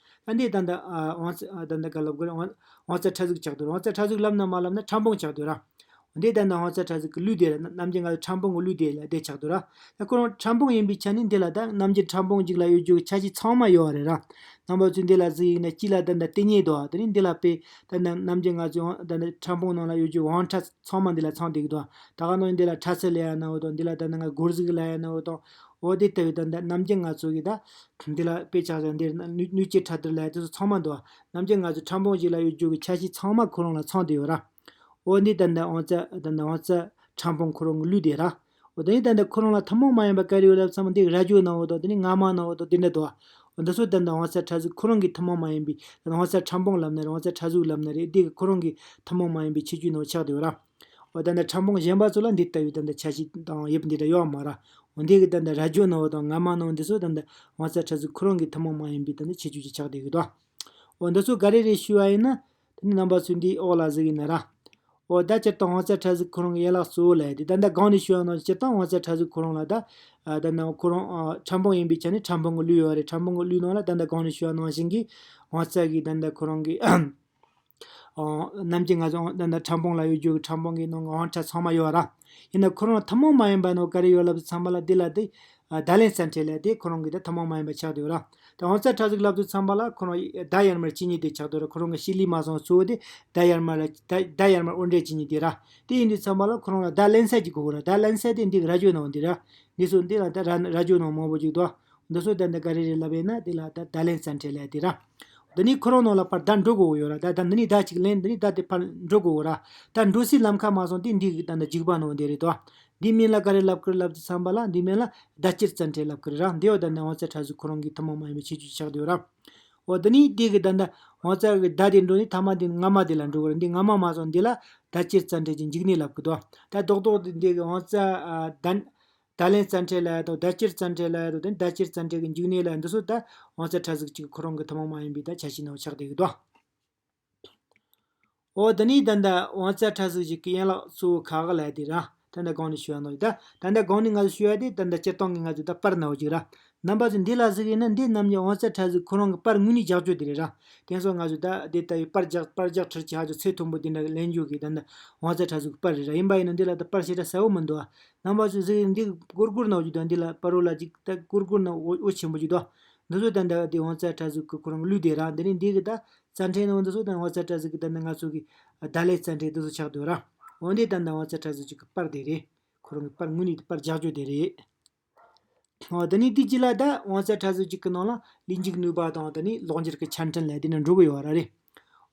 ད་འདི་ད་ད་དབང་རྩ་ད་ད་ག་ལབ་དགོས་རེད། དབང་དབང་རྩ་ཕྲ་གཟུགས་ཆགས་འདུག་དབང་རྩ་ཕྲ་གཟུགས་ལབ་ན་མ་ལབ་ན་ཕྲ་ཕུང་ཆགས་འདུག་ར། འདི་ད་ནི་དབང་རྩ་ཕྲ་གཟུགས་ཀྱི་ལུས་དེ་ར། རྣམ་རྣམ་རྒྱལ་ང་ཚོ་ཕྲ་ཕུང་གི་ལུས་དེ་ལ་དེ་ཆགས་འདུག་ར། ད་ཁོ་རང་ཕྲ་ཕུང་ཡིན་པའི་ཆ་ནས་འདི་ལ་ད་རྣམ་རྒྱལ་ཕྲ་ཕུང་གཅིག་ལ་ཡོད་རྒྱུ་གི་ཆ་ཤས་ཚང་མ་ཡོད་རེད་ར། རྣམ་པ་ཚོས་འདི་ལ་གཟིགས་ཡིན་ན་དཀྱིལ་ལ་ད་ནི་ལྟེ་གཉིས་འདུག་བ། དེ་ནི་འདི་ལ་དཔེ་ད་ནི་རྣམ་རྒྱལ་ང་ཚོའི་དབང་ད་ནི་ཕྲ་ཕུང་ནང་ལ་ཡོད་རྒྱུ་དབང་ཕྲ་ཚང་མ་འདི་ལ་ཚང་བསྡད་ཀྱི་འདུག་ད་ག་ནང་འདི་ལ་ཕྲ་ཚིལ་ལབ་ཡ་ན་འོ་དང་། འདི་ལ་ད་ནི་ང་སྒོར་གཟུགས་ལབ་ཡ་ན་འོ་དང་། འོ་དེ་ལྟ་བུའི་ད་ནི་རྣམ་རྒྱལ་ང་ཚོ་གི་ད་འདི་ལ་དཔེ་ཆ་བཞག་འདིར་ནུས་ནུས་སྐྱེད་ཕྲ་དུར་ལབ་ཡ་དེ་ཚོ་ཚང་མ་འདུག་རྣམ་རྒྱལ་ང་ཚོ་ཕྲ་ཕུང་ཞིག་ལ་ཡོད་རྒྱུ་གི་ཆ་ཤས་ཚང་མ་ཁོ་རང་ལ་ཚང་བསྡད་ཡོད་ར། འོ་འདི་ད་ནི་དབང་རྩ་ད་ནི་དབང་རྩ་ཕྲ་ཕུང་ཁོ་རང་གི་ལུས་དེ་ར། འོ་དེ་ནི་ད་ནི་ཁོ་རང་ལ་ཐུན་མོང་མ་ཡིན་པ་ག་རེ་ཡོད་ལབ་ཚང་མ་འདི་རྭ་ཅོ་ནང་འོ་དང་། དེ་ནི་རྔ་མ་ནང་འོ་དང་། དེ་འདྲ་འདུག་འོ་འདི་ཚོ་ད་ནི་དབང་རྩ་ཕྲ་གཟུགས་ཁོ་རང་གི་ཐུན་མོང་མ་ཡིན་པའི་ད་ནི་དབང་རྩ་ཕྲ་ཕུང་ལབ་ན་རེད། དབང་རྩ་ཕྲ་གཟུགས་ལབ་ན་རེད། འདི་གི་ཁོ་རང་གི་ཐུན་མོང་མ་ཡིན་པའི་ཁྱད་ཆོས་ནང་ཆགས་བསྡད་ཡོད་ར། འོ་ད་ནི་ཕྲ་ཕུང་གཞན་པ་ཚོ་ལ་འདི་ལྟ་བུའི་ད་ནི་ཆ་ཤས་དང་དབྱིབས་འདི་འདྲ་ཡོད་མ་ར། འོ་འདི་གི་ད་ནི་རྭ་ཅོ་ནང་འོ་དང་། རྔ་མ་ནང་འོ། འདི་ཚོ་ད་ནི་དབང་རྩ་ཕྲ་གཟུགས་ཁོ་རང་གི་ཐུན་མོང་མ་ཡིན་པའི་ད་ནི་ཁྱད་ཆོས་ཅིག་ཆགས་བསྡད་ཀྱི་འདུག་འོ་འདི་ཚོ་ག་རེ་རེད་ཞུས་པ་ཡིན་ན། དེ་ནི་རྣམ་པ་ཚོས་འདིའི་འོག་ལ་གཟིགས་ཡིན་ན་ར། འོ་ད་སྤྱིར་བཏང་དབང་རྩ་ཕྲ་གཟུགས་ཁོ་རང་གི་ཡན་ལག་གཙོ་བོ་ལབ་ཡ་དེ། ད་ལྟ་གོང་ནས་ཞུས་པ་ནང་བཞིན་སྤྱིར་བཏང་དབང་རྩ་ཕྲ་གཟུགས་ཁོ་རང་ལ་ད། ཨ་ད་ནི་ཁོ་རང་ཨ་ཕྲ་ཕུང་ཡིན་པའི་ཆ་ནས་ཕྲ་ཕུང་གི་ལུས་ཡོད་རེད། ཕྲ་ཕུང་གི་ལུས་ནང་ལ་ད་ལྟ་གོང་ནས་ཞུས་པ་ནང་བཞིན་གྱི་དབང་རྩ་གི་ད་ལྟ་ཁོ་རང་གི་ཨ་རྣམ་རྒྱལ་ང་ཚོ་ད་ལྟ་ཕྲ་ཕུང་ལ་ཡོད་རྒྱུ་གི་ཕྲ་ཕུང་གི་ནང་གི་དབང་ཕྲ་ཚང་མ་ཡོད་ར། ཡིན་ན་ཁོ་རང་ཐུན་མོང་མ་ཡིན་པ་ནང་ག་རེ་ཡོད་ལབ་ཚང་མ་ལ་འདི་ལ་དེ། ཨ་བརྡ་ལེན་རྩ་ཕྲད་ལབ་དེ་ཁོ་རང་གི་ད་ཐུན་མོང་མ་ཡིན་པ་ཆགས་བསྡད་ཡོད་ར། ད་དབང་རྩ་ཕྲ་གཟུགས་ལབ་དུས་ཙམ་པ་ལ་ཁོ་རང་ཟླ་ཡར་མར་གཅིག་གཉིས་དེ་ཆགས་བསྡད་ཡོད་ར། ཁོ་རང་གི་གཤིས་ལུས་མ་སོང་གཙོ་བོ་དེ་ཟླ་ཡར་མར་ལ་ཟླ་ཟླ་ཡར་མར་དབུ་འབྲས་གཅིག་གཉིས་དེ་ར། དེ་ཡིན་དུས་ཙམ་པ་ལ་ཁོ་རང་ལ་བརྡ་ལེན་ས་ཅིག་དགོས་ར། བརྡ་ལེན་ས་དེ་འདི་རྭ་ཅོ་ནང་འདི་ར། འདི་ཚོ་འདི་ལ་ད་རྭ་རྭ་ཅོ་ནང་མང་པོ་ཅིག་འདུག་འདི་ཚོ་ད་འདི་ག་རེ་རེད་ལབ་ཡིན་ན་དེ་ལ་ད་བརྡ་ལེན་རྩ་ཕྲད་ལབ་དེ་ར། འདི་ནི་ཁོ་རང་ནང་ལ་ཕར་བརྡ་འགྲོ་དགོས་ཡོད་ར། ད་ད་འདི་ནི་བརྡ་གཅིག་ལེན། འདི་ནི་བརྡ་དེ་ཕར་འགྲོ་དགོས་ར། ད་འགྲོ་སའི་ལམ་ཁ་མ་སོང་དེ་འདི་གི་ད་འདི་འཇིགས་པ་ནང་འདི་རེད་དོ། འདི་མིང་ལ་ག་རེ་ལབ་ཀྱི་རེད་ལབ་དུས་ཙམ་པ་ལ། འདི་མིང་ལ་བརྡ་སྐྱེར་རྩ་ཕྲད་ལབ་ཀྱི་རེད་ར། འདི་འོ་ད་ནི་དབང་རྩ་ཕྲ་གཟུགས་ཁོ་རང་གི་ཐུན་མོང་མ་ཡིན་པའི་ཁྱད་ཆོས་ཆགས་བསྡད་ཡོད་ར། འོ་འདི་ནི་འདི་གི་ད་ལྟ་དབང་རྩ་གི་བརྡ་དེ་འགྲོ་ནི་ཐ་མ་འདི་རྔ་མ་དེ་ལ་འགྲོ་གི་རེད། འདི་རྔ་མ་མ་སོང་འདི་ལ་བརྡ་སྐྱེར་རྩ་ཕྲད་ཀྱི་འཇིགས་གནས་ལབ་ཀྱི་འདུག་ད་རྡོག་རྡོག་འདི་འདི་གི་དབང་རྩ་ཨ་བརྡ་བརྡ་ལེན་རྩ་ཕྲད་ལབ་ཡ་དང་། བརྡ་སྐྱེར་རྩ་ཕྲད་ལབ་ཡ་དང་། དེ་བརྡ་སྐྱེར་རྩ་ཕྲད་ཀྱི་འཇིགས་གནས་ལབ་ཡ་འདི་ཚོ་ད་དབང་རྩ་ཕྲ་གཟུགས་གཅིག་ཁོ་རང་གི་ཐུན་མོང་མ་ཡིན་པའི་ད་ཆ་ཤས་ནང་ཆགས་བསྡད་ཀྱི་འདུག་འོ་ད་ནི་ད་ལྟ་དབང་རྩ་ཕྲ་གཟུགས་གཅིག་གི་ཡན་ལག་གཙོ་བོ་ཁག་ལབ་ཡ་དེ་ར། ད་ལྟ་གོང་ནས་ཞུ་ཡ་ནང་བཞིན། ད་ད་ལྟ་གོང་ནས་ང་ཚོ་ཞུ་ཡ་དེ་ད་ལྟ་སྤྱིར་བཏང་གི་ང་ཚོ་ད་པར་ནང་བཞིན་ར། རྣམ་པ་ཚོས་འདི་ལ་གཟིགས་ཡིན་ན་འདི་རྣམ་གཉིས་དབང་རྩ་ཕྲ་གཟུགས་ཁོ་རང་གི་པར་དངོས་གནས་རྒྱག་རྒྱུ་དེ་རེད་ར། དེང་སང་ང་ཚོས་ད་དེ་ལྟ་བུའི་པར་རྒྱག་པར་རྒྱག་ཁྲིར་གྱི་ཧ་ཅང་ཚད་མཐོན་པོ་དེ་འདྲ་ལེན་རྒྱུ་གི་ད་ནི་དབང་རྩ་ཕྲ་གཟུགས་ཀྱི་པར་རེད་ར། ཡིན་པ་ཡིན་ན་འདི་ལ་ད་པར་ཞེ་དྲག་གསལ་པོ་མི་འདུག་ཨ། རྣམ་པ་ཚོས་གཟིགས་ཡིན་འདི་སྒོར་སྒོར་ནང་བཞིན་དང་། འདི་ལ་པར་རོ་ལ་ཅིག་ད་སྒོར་སྒོར་ནང་འོ་འོ་ཆེན་པོ་ཅིག་འདུག་འདི་ཚོ་ད་ད་དེ་དབང་རྩ་ཕྲ་གཟུགས་ཀྱི་ཁོ་རང་གི་ལུས་དེ་ར། འདི་ནི་འདི་གི་ད་རྩ་ཕྲད་ནང་འདི་ཚོ་ད་དབང་རྩ་ཕྲ་གཟུགས་ཀྱི་ད་ནི་ང་ཚོ་གི་བརྡ་ལེན་རྩ་ཕྲད་འདི་ཚོ་ཆགས་འདུག་ར། འོ་འདི་ད་ད་དབང་རྩ་ཕྲ་གཟུགས་ཅིག་གི་པར་དེ་རེད། ཁོ་རང་གི་པར་དངོས་གནས་དེ་པར་རྒྱག་རྒྱུ་དེ་རེད། འོ་དེ་ནས་དེ་རྗེས་ལ་ད་དབང་རྩ་ཕྲ་གཟུགས་གཅིག་གི་ནང་ལ་ལས་འཇུག་ནུས་པ་དང་། དེ་ནས་ལོག་འགྱུར་གྱི་ཆ་འཕྲིན་ལབ་དེ་ནི་འགྲོ་གི་ཡོད་ར་རེད།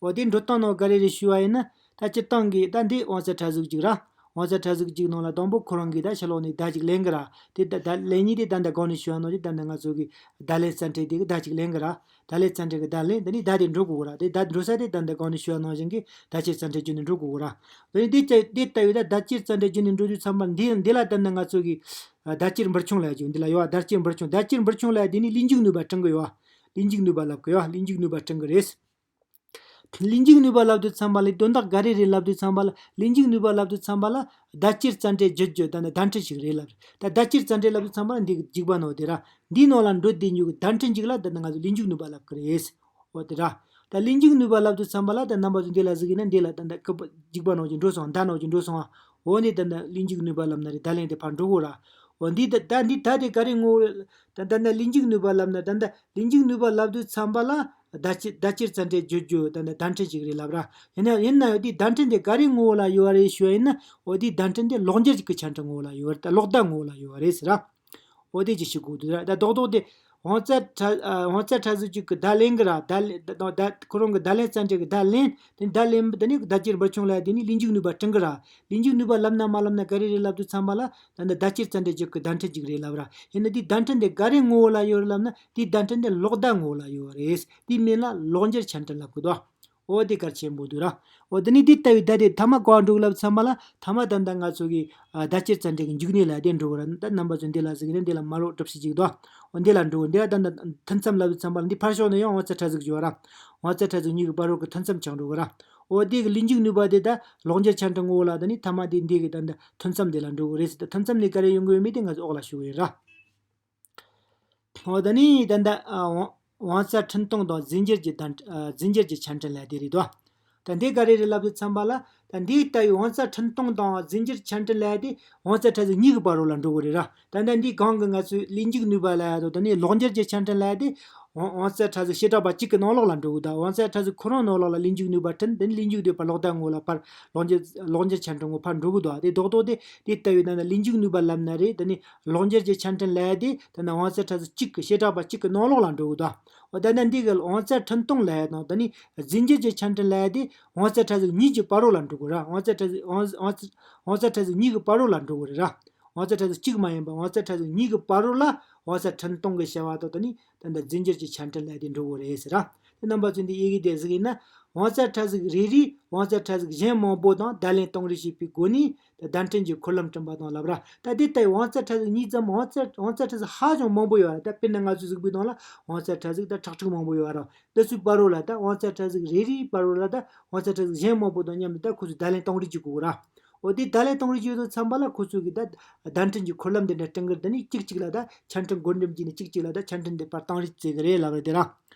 འོ་དེ་འགྲོ་སྟངས་ནང་ག་རེ་རེད་ཞུས་པ་ཡིན་ན། ད་སྤྱིར་བཏང་གི་ད་འདི་དབང་རྩ་ཕྲ་གཟུགས་གཅིག་ར། དབང་རྩ་ཕྲ་གཟུགས་གཅིག་ནང་ལ་དང་པོ་ཁོ་རང་གིས་ད་ཕྱི་ལོགས་ནས་བརྡ་གཅིག་ལེན་གི་ར། དེ་ད་ད་ལེན་མཁན་དེ་ད་ད་གོང་ནས་ཞུས་པ་ནང་བཞིན་ད་ད་ང་ཚོ་གི་བརྡ་ལེན་རྩ་ཕྲད་དེ་གིས་བརྡ་གཅིག་ལེན་གི་ར། བརྡ་ལེན་རྩ་ཕྲད་ཀྱི་བརྡ་ལེན། དེ་ནས་བརྡ་དེ་འགྲོ་དགོས་ར། དེ་བརྡ་འགྲོ་ས་དེ་ད་ལྟ་གོང་ནས་ཞུས་པ་ནང་བཞིན་གྱི་བརྡ་སྐྱེལ་རྩ་ཕྲད་བརྒྱུད་ནས་འགྲོ་དགོས་ར། དེ་ནས་དེ་ལྟ་དེ་ལྟ་བུའི་ད་བརྡ་སྐྱེལ་རྩ་ཕྲད་བརྒྱུད་ནས་འགྲོ་དུས་ཙམ་པ་འདི་འདི་ལ་ད་ལྟ་ང་ཚོ་གིས་ཨ་བརྡ་སྐྱེལ་འབུར་ཆུང་ལབ་ཀྱི་འདི་ལ་ཡོད་བ། བརྡ་སྐྱེལ་འབུར་ཆུང་། བརྡ་སྐྱེལ་འབུར་ཆུང་ལབ་དེ་ནི་ལས་འཇུག་ནུས་པ་སྤྲད་གི་ཡོད་བ། ལས་འཇུག་ནུས་པ་ལབ་གི་ཡོད་བ། ལས་འཇུག་ནུས་པ་སྤྲད་གི་རེད། ལས་འཇུག་ནུས་པ་ལབ་དུས་ཙམ་པ་ལ་དོན་དག་ག་རེ་རེད་ལབ་དུས་ཙམ་པ་ལ། ལས་འཇུག་ནུས་པ་ལབ་དུས་ཙམ་པ་ལ་བརྡ་སྐྱེལ་རྩ་ཕྲད་བརྒྱུད་རྒྱུ་ད་ནི་བརྡ་འཕྲིན་ཞིག་རེད་ལབ། ད་བརྡ་སྐྱེལ་རྩ་ཕྲད་ལབ་དུས་ཙམ་པ་ལ་འདི་གི་འཇིགས་པ་ནོ་དེ་ར། འདིའི་ནང་ལ་འགྲོ་བསྡད་རྒྱུ་གི་བརྡ་འཕྲིན་ཅིག་ལ་ད་ནི་ང་ཚོ་ལས་འཇུག་ནུས་པ་ལབ་གི་རེད། འོ་དེ་ར། ད་ལས་འཇུག་ནུས་པ་ལབ་དུས་ཙམ་པ་ལ་ད་རྣམ་པ་ཚོ་འདི་ལ་གཟིགས་ཡིན་ན་འདི་ལ་ད་ད་སྐུད་པ་འཇིགས་པ་ནོ་ཅིག་འགྲོ་སོང་། མདའ་ནོ་ཅིག་འགྲོ་སོང་ཨ། འོ་འདི་ད་ད་ལས་འཇུག་ནུས་པ་ལབ་ན་རེད། བརྡ་ལན་དེ་ཕར་འགྲོ་གོ་ར། འོ་འདི་ད་ད་འདི་ད་དེ་ག་རེ་ངོ་བོ་ད་ད་ད་ལས་འཇུག་ནུས་པ་ལབ་ན་ད་ད་ལས་འཇུག་ནུས་པ་ལབ་དུས་ཙམ་པ་ལ་བརྡ་སྐྱེལ་བརྡ་སྐྱེལ་རྩ་ཕྲད་བརྒྱུད་རྒྱུ་ད་ད་བརྡ་འཕྲིན་ཅིག་རེད་ལབ་ར། ཡིན་ན་ཡིན་ན་ཡང་དེ་བརྡ་འཕྲིན་དེ་ག་རེ་ངོ་བོ་ལ་ཡོད་རེད་ཞུ་ཡིན་ན། འོ་དེ་བརྡ་འཕྲིན་དེ་ལོག་འགྱུར་གྱི་ཆ་འཕྲིན་ངོ་བོ་ལ་ཡོད་རེད། ད་ལོག་བརྡ་ངོ་བོ་ལ་ཡོད་རེད་ཟེར་ར། འོ་དེ་ཅིག་ཤེས་དགོས་འདུག་ར། ད་རྡོག་རྡོག་དེ་དབང་རྩ་ཕྲ་ཨ་དབང་རྩ་ཕྲ་གཟུགས་གཅིག་གི་བརྡ་ལེན་གི་ར། བརྡ་ལེན་ད་ད་ཁོ་རང་གི་བརྡ་ལེན་རྩ་ཕྲད་གི་བརྡ་ལེན། དེ་བརྡ་ལེན་དེ་ནི་བརྡ་སྐྱེལ་འབུར་ཆུང་ལ་དེ་ནི་ལས་འཇུག་ནུས་པ་སྤྲད་གི་ར། ལས་འཇུག་ནུས་པ་ལབ་ན་མ་ལབ་ན་ག་རེ་རེད་ལབ་དུས་ཙམ་པ་ལ་ད་ནི་བརྡ་སྐྱེལ་རྩ་ཕྲད་བརྒྱུད་གི་བརྡ་འཕྲིན་ཅིག་རེད་ལབ་ར། ཡིན་ན་དེ་བརྡ་འཕྲིན་དེ་ག་རེ་ངོ་བོ་ལ་ཡོད་རེད་ལབ་ན། དེ་བརྡ་འཕྲིན་དེ་ལོག་བརྡ་ངོ་བོ་ལ་ཡོད་རེད། དེ་མིང་ལ་ལོག་འགྱུར་ཆ་འཕྲིན་ལབ་གི་འདུག་འོ་དེ་གལ་ཆེན་པོ་འདུག་ར། འོ་དེ་ནི་དེ་ལྟ་བུའི་བརྡ་དེ་ཐ་མ་ག་པར་འགྲོ་གི་ལབ་ཙམ་པ་ལ། ཐ་མ་ད་ལྟ་ང་ཚོ་གི་ཨ་བརྡ་སྐྱེལ་རྩ་ཕྲད་ཀྱི་འཇིགས་གནས་ལ་དེ་འགྲོ་གི་ར། ད་རྣམ་པ་ཚོ་འདི་ལ་གཟིགས་ནས་འདི་ལ་མ་ལོག་གྲུབ་ཤིག་ཅིག་འདུག་འོ་འདི་ལ་འགྲོ་གི། འདི་ལ་ད་ལྟ་ཐུན་མཚམས་ལབ་ཙམ་པ་ལ་འདི་ཕར་ཕྱོགས་ནས་ཡང་དབང་རྩ་ཕྲ་གཟུགས་ཡོད་ར། དབང་རྩ་ཕྲ་གཟུགས་གཉིས་ཀྱི་བར་རོལ་གྱི་ཐུན་མཚམས་ཆགས་འགྲོ་གི་ར། འོ་དེ་གི་ལས་འཇུག་ནུས་པ་དེ་ད་ལོག་འགྱུར་ཆ་འཕྲིན་ངོ་བོ་ལ་ད་ནི་ཐ་མ་དེ་འདི་གི་ད་ལྟ་ཐུན་མཚམས་དེ་ལ་འགྲོ་གི་རེད་ཟེར། ད་ཐུན་མཚམས་ནས་ག་རེ་ཡོང་གི་ཡོད་མེད་དེ་ང་ཚོ་འོག་ལ་ཞུ་གི་ཡིན་ར། འོ་ད་ནི་ད་ལྟ་ཨ་དབང་དབང་རྩ་འཕྲིན་གཏོང་དང་རྫས་འགྱུར་གྱི་བརྡ་ཨ་རྫས་འགྱུར་གྱི་ཆ་འཕྲིན་ལབ་དེ་རེད་དོ། ད་འདི་ག་རེ་རེད་ལབ་དུས་ཙམ་པ་ལ། ད་འདི་ལྟ་བུའི་དབང་རྩ་འཕྲིན་གཏོང་དང་རྫས་འགྱུར་ཆ་འཕྲིན་ལབ་ཡ་དེ་དབང་རྩ་ཕྲ་གཟུགས་གཉིས་ཀྱི་བར་རོ་ལ་འགྲོ་གི་རེད་ར། ད་ལྟ་འདི་གོང་གི་ང་ཚོས་ལས་འཇུག་ནུས་པ་ལབ་ཡ་དང་ད་ནི་ལོག་འགྱུར་གྱི་ཆ་འཕྲིན་ལབ་ཡ་དེ་དབང་དབང་རྩ་ཕྲ་གཟུགས་བྱེ་བྲག་པ་གཅིག་གི་ནང་ལོགས་ལ་འགྲོ་གི་འདུག་དབང་རྩ་ཕྲ་གཟུགས་ཁོ་རང་ནང་ལོགས་ལ་ལས་འཇུག་ནུས་པ་འཕྲིན། དེ་ནི་ལས་འཇུག་ནུས་པ་ལོག་ལྟ་ངོ་ལ་ཕར་ལོག་འགྱུར་ལོག་འགྱུར་ཆ་འཕྲིན་ངོ་ཕར་འགྲོ་གི་འདུག་དེ་རྡོག་རྡོག་དེ་དེ་ལྟ་བུའི་ད་ནི་ལས་འཇུག་ནུས་པ་ལབ་ན་རེད། ད་ནི་ལོག་འགྱུར་གྱི་ཆ་འཕྲིན་ལབ་ཡ་དེ་ད་ནི་དབང་རྩ་ཕྲ་གཟུགས་གཅིག་གི་བྱེ་བྲག་པ་གཅིག་གི་ནང་ལོགས་ལ་འགྲོ་གི་འདུག་འོ་ད་ནི་འདི་གི་དབང་རྩ་འཕྲིན་གཏོང་ལབ་ཡ་དང་ད་ནི་རྫས་འགྱུར་གྱི་ཆ་འཕྲིན་ལབ་ཡ་དེ་དབང་རྩ་ཕྲ་གཟུགས་གཉིས་ཀྱི་བར་རོ་ལ་འགྲོ་གི་ར། དབང་རྩ་ཕྲ་གཟུགས་དབང་དབང་རྩ་དབང་རྩ་ཕྲ་གཟུགས་གཉིས་ཀྱི་བར་རོ་ལ་འགྲོ་གི་རེད་ར། དབང་རྩ་ཕྲ་གཟུགས་གཅིག་མ་ཡིན་པ་དབང་རྩ་ཕྲ་གཟུགས་གཉིས་ཀྱི་བར་རོ་ལ་དབང་རྩ་འཕྲིན་གཏོང་གི་བྱ་བ་དང་ད་ནི་ད་ལྟ་རྫས་འགྱུར་གྱི་ཆ་འཕྲིན་ལབ་ཡ་དེ་འགྲོ་གི་རེད་ཟེར་ར། དེ་རྣམ་པ་ཚོས་འདི་ཡི་གེ་དེ་གཟིགས་ཡིན་ན། དབང་རྩ་ཕྲ་གཟུགས་རེ་རེས་དབང་རྩ་ཕྲ་གཟུགས་གཞན་མང་པོ་དང་བརྡ་ལན་གཏོང་རེས་བྱེད་པའི་སྒོ་ནས་བརྡ་འཕྲིན་གྱི་འཁོར་ལམ་བསྐྲུན་པ་དང་ལབ་ར། ད་དེ་ལྟ་བུའི་དབང་རྩ་ཕྲ་གཟུགས་གཉིས་ཙམ། དབང་རྩ་དབང་རྩ་ཕྲ་གཟུགས་ཧ་ཅང་མང་པོ་ཡོད་ར། ད་དཔེར་ན་ང་ཚོས་གཟིགས་པའི་ནང་ལ་དབང་རྩ་ཕྲ་གཟུགས་ད་ཁྲག་ཁྲིག་མང་པོ་ཡོད་ར། འདི་ཚོའི་བར་རོ་ལ་ད་དབང་རྩ་ཕྲ་གཟུགས་རེ་རེའི་བར་རོ་ལ་ད་དབང་རྩ་ཕྲ་གཟུགས་གཞན་མང་པོ་དང་མཉམ་དུ་ད་ཁོ་ཚོས་བརྡ་ལན་གཏོང་རེས་བྱེད་དགོས་ར། འོ་དེ་བརྡ་ལན་གཏོང་རེས་བྱེད་དུས་ཙམ་པ་ལ་ཁོ་ཚོས་གི་ད་བརྡ་འཕྲིན་གྱི་འཁོར་ལམ་དེ་འདྲ་བསྐྲུན་གི་ར། ད་ནི་གཅིག་གཅིག་ལ་ད་ཆ་འཕྲིན་བགོ་འགྲེམས་བྱས་ནས་གཅིག་གཅིག་ལ་ད་ཆ་འཕྲིན་དེ་ཕར་གཏོང་རེས་བྱེད་གི་རེད་ལབ་རེད་དེ་ར།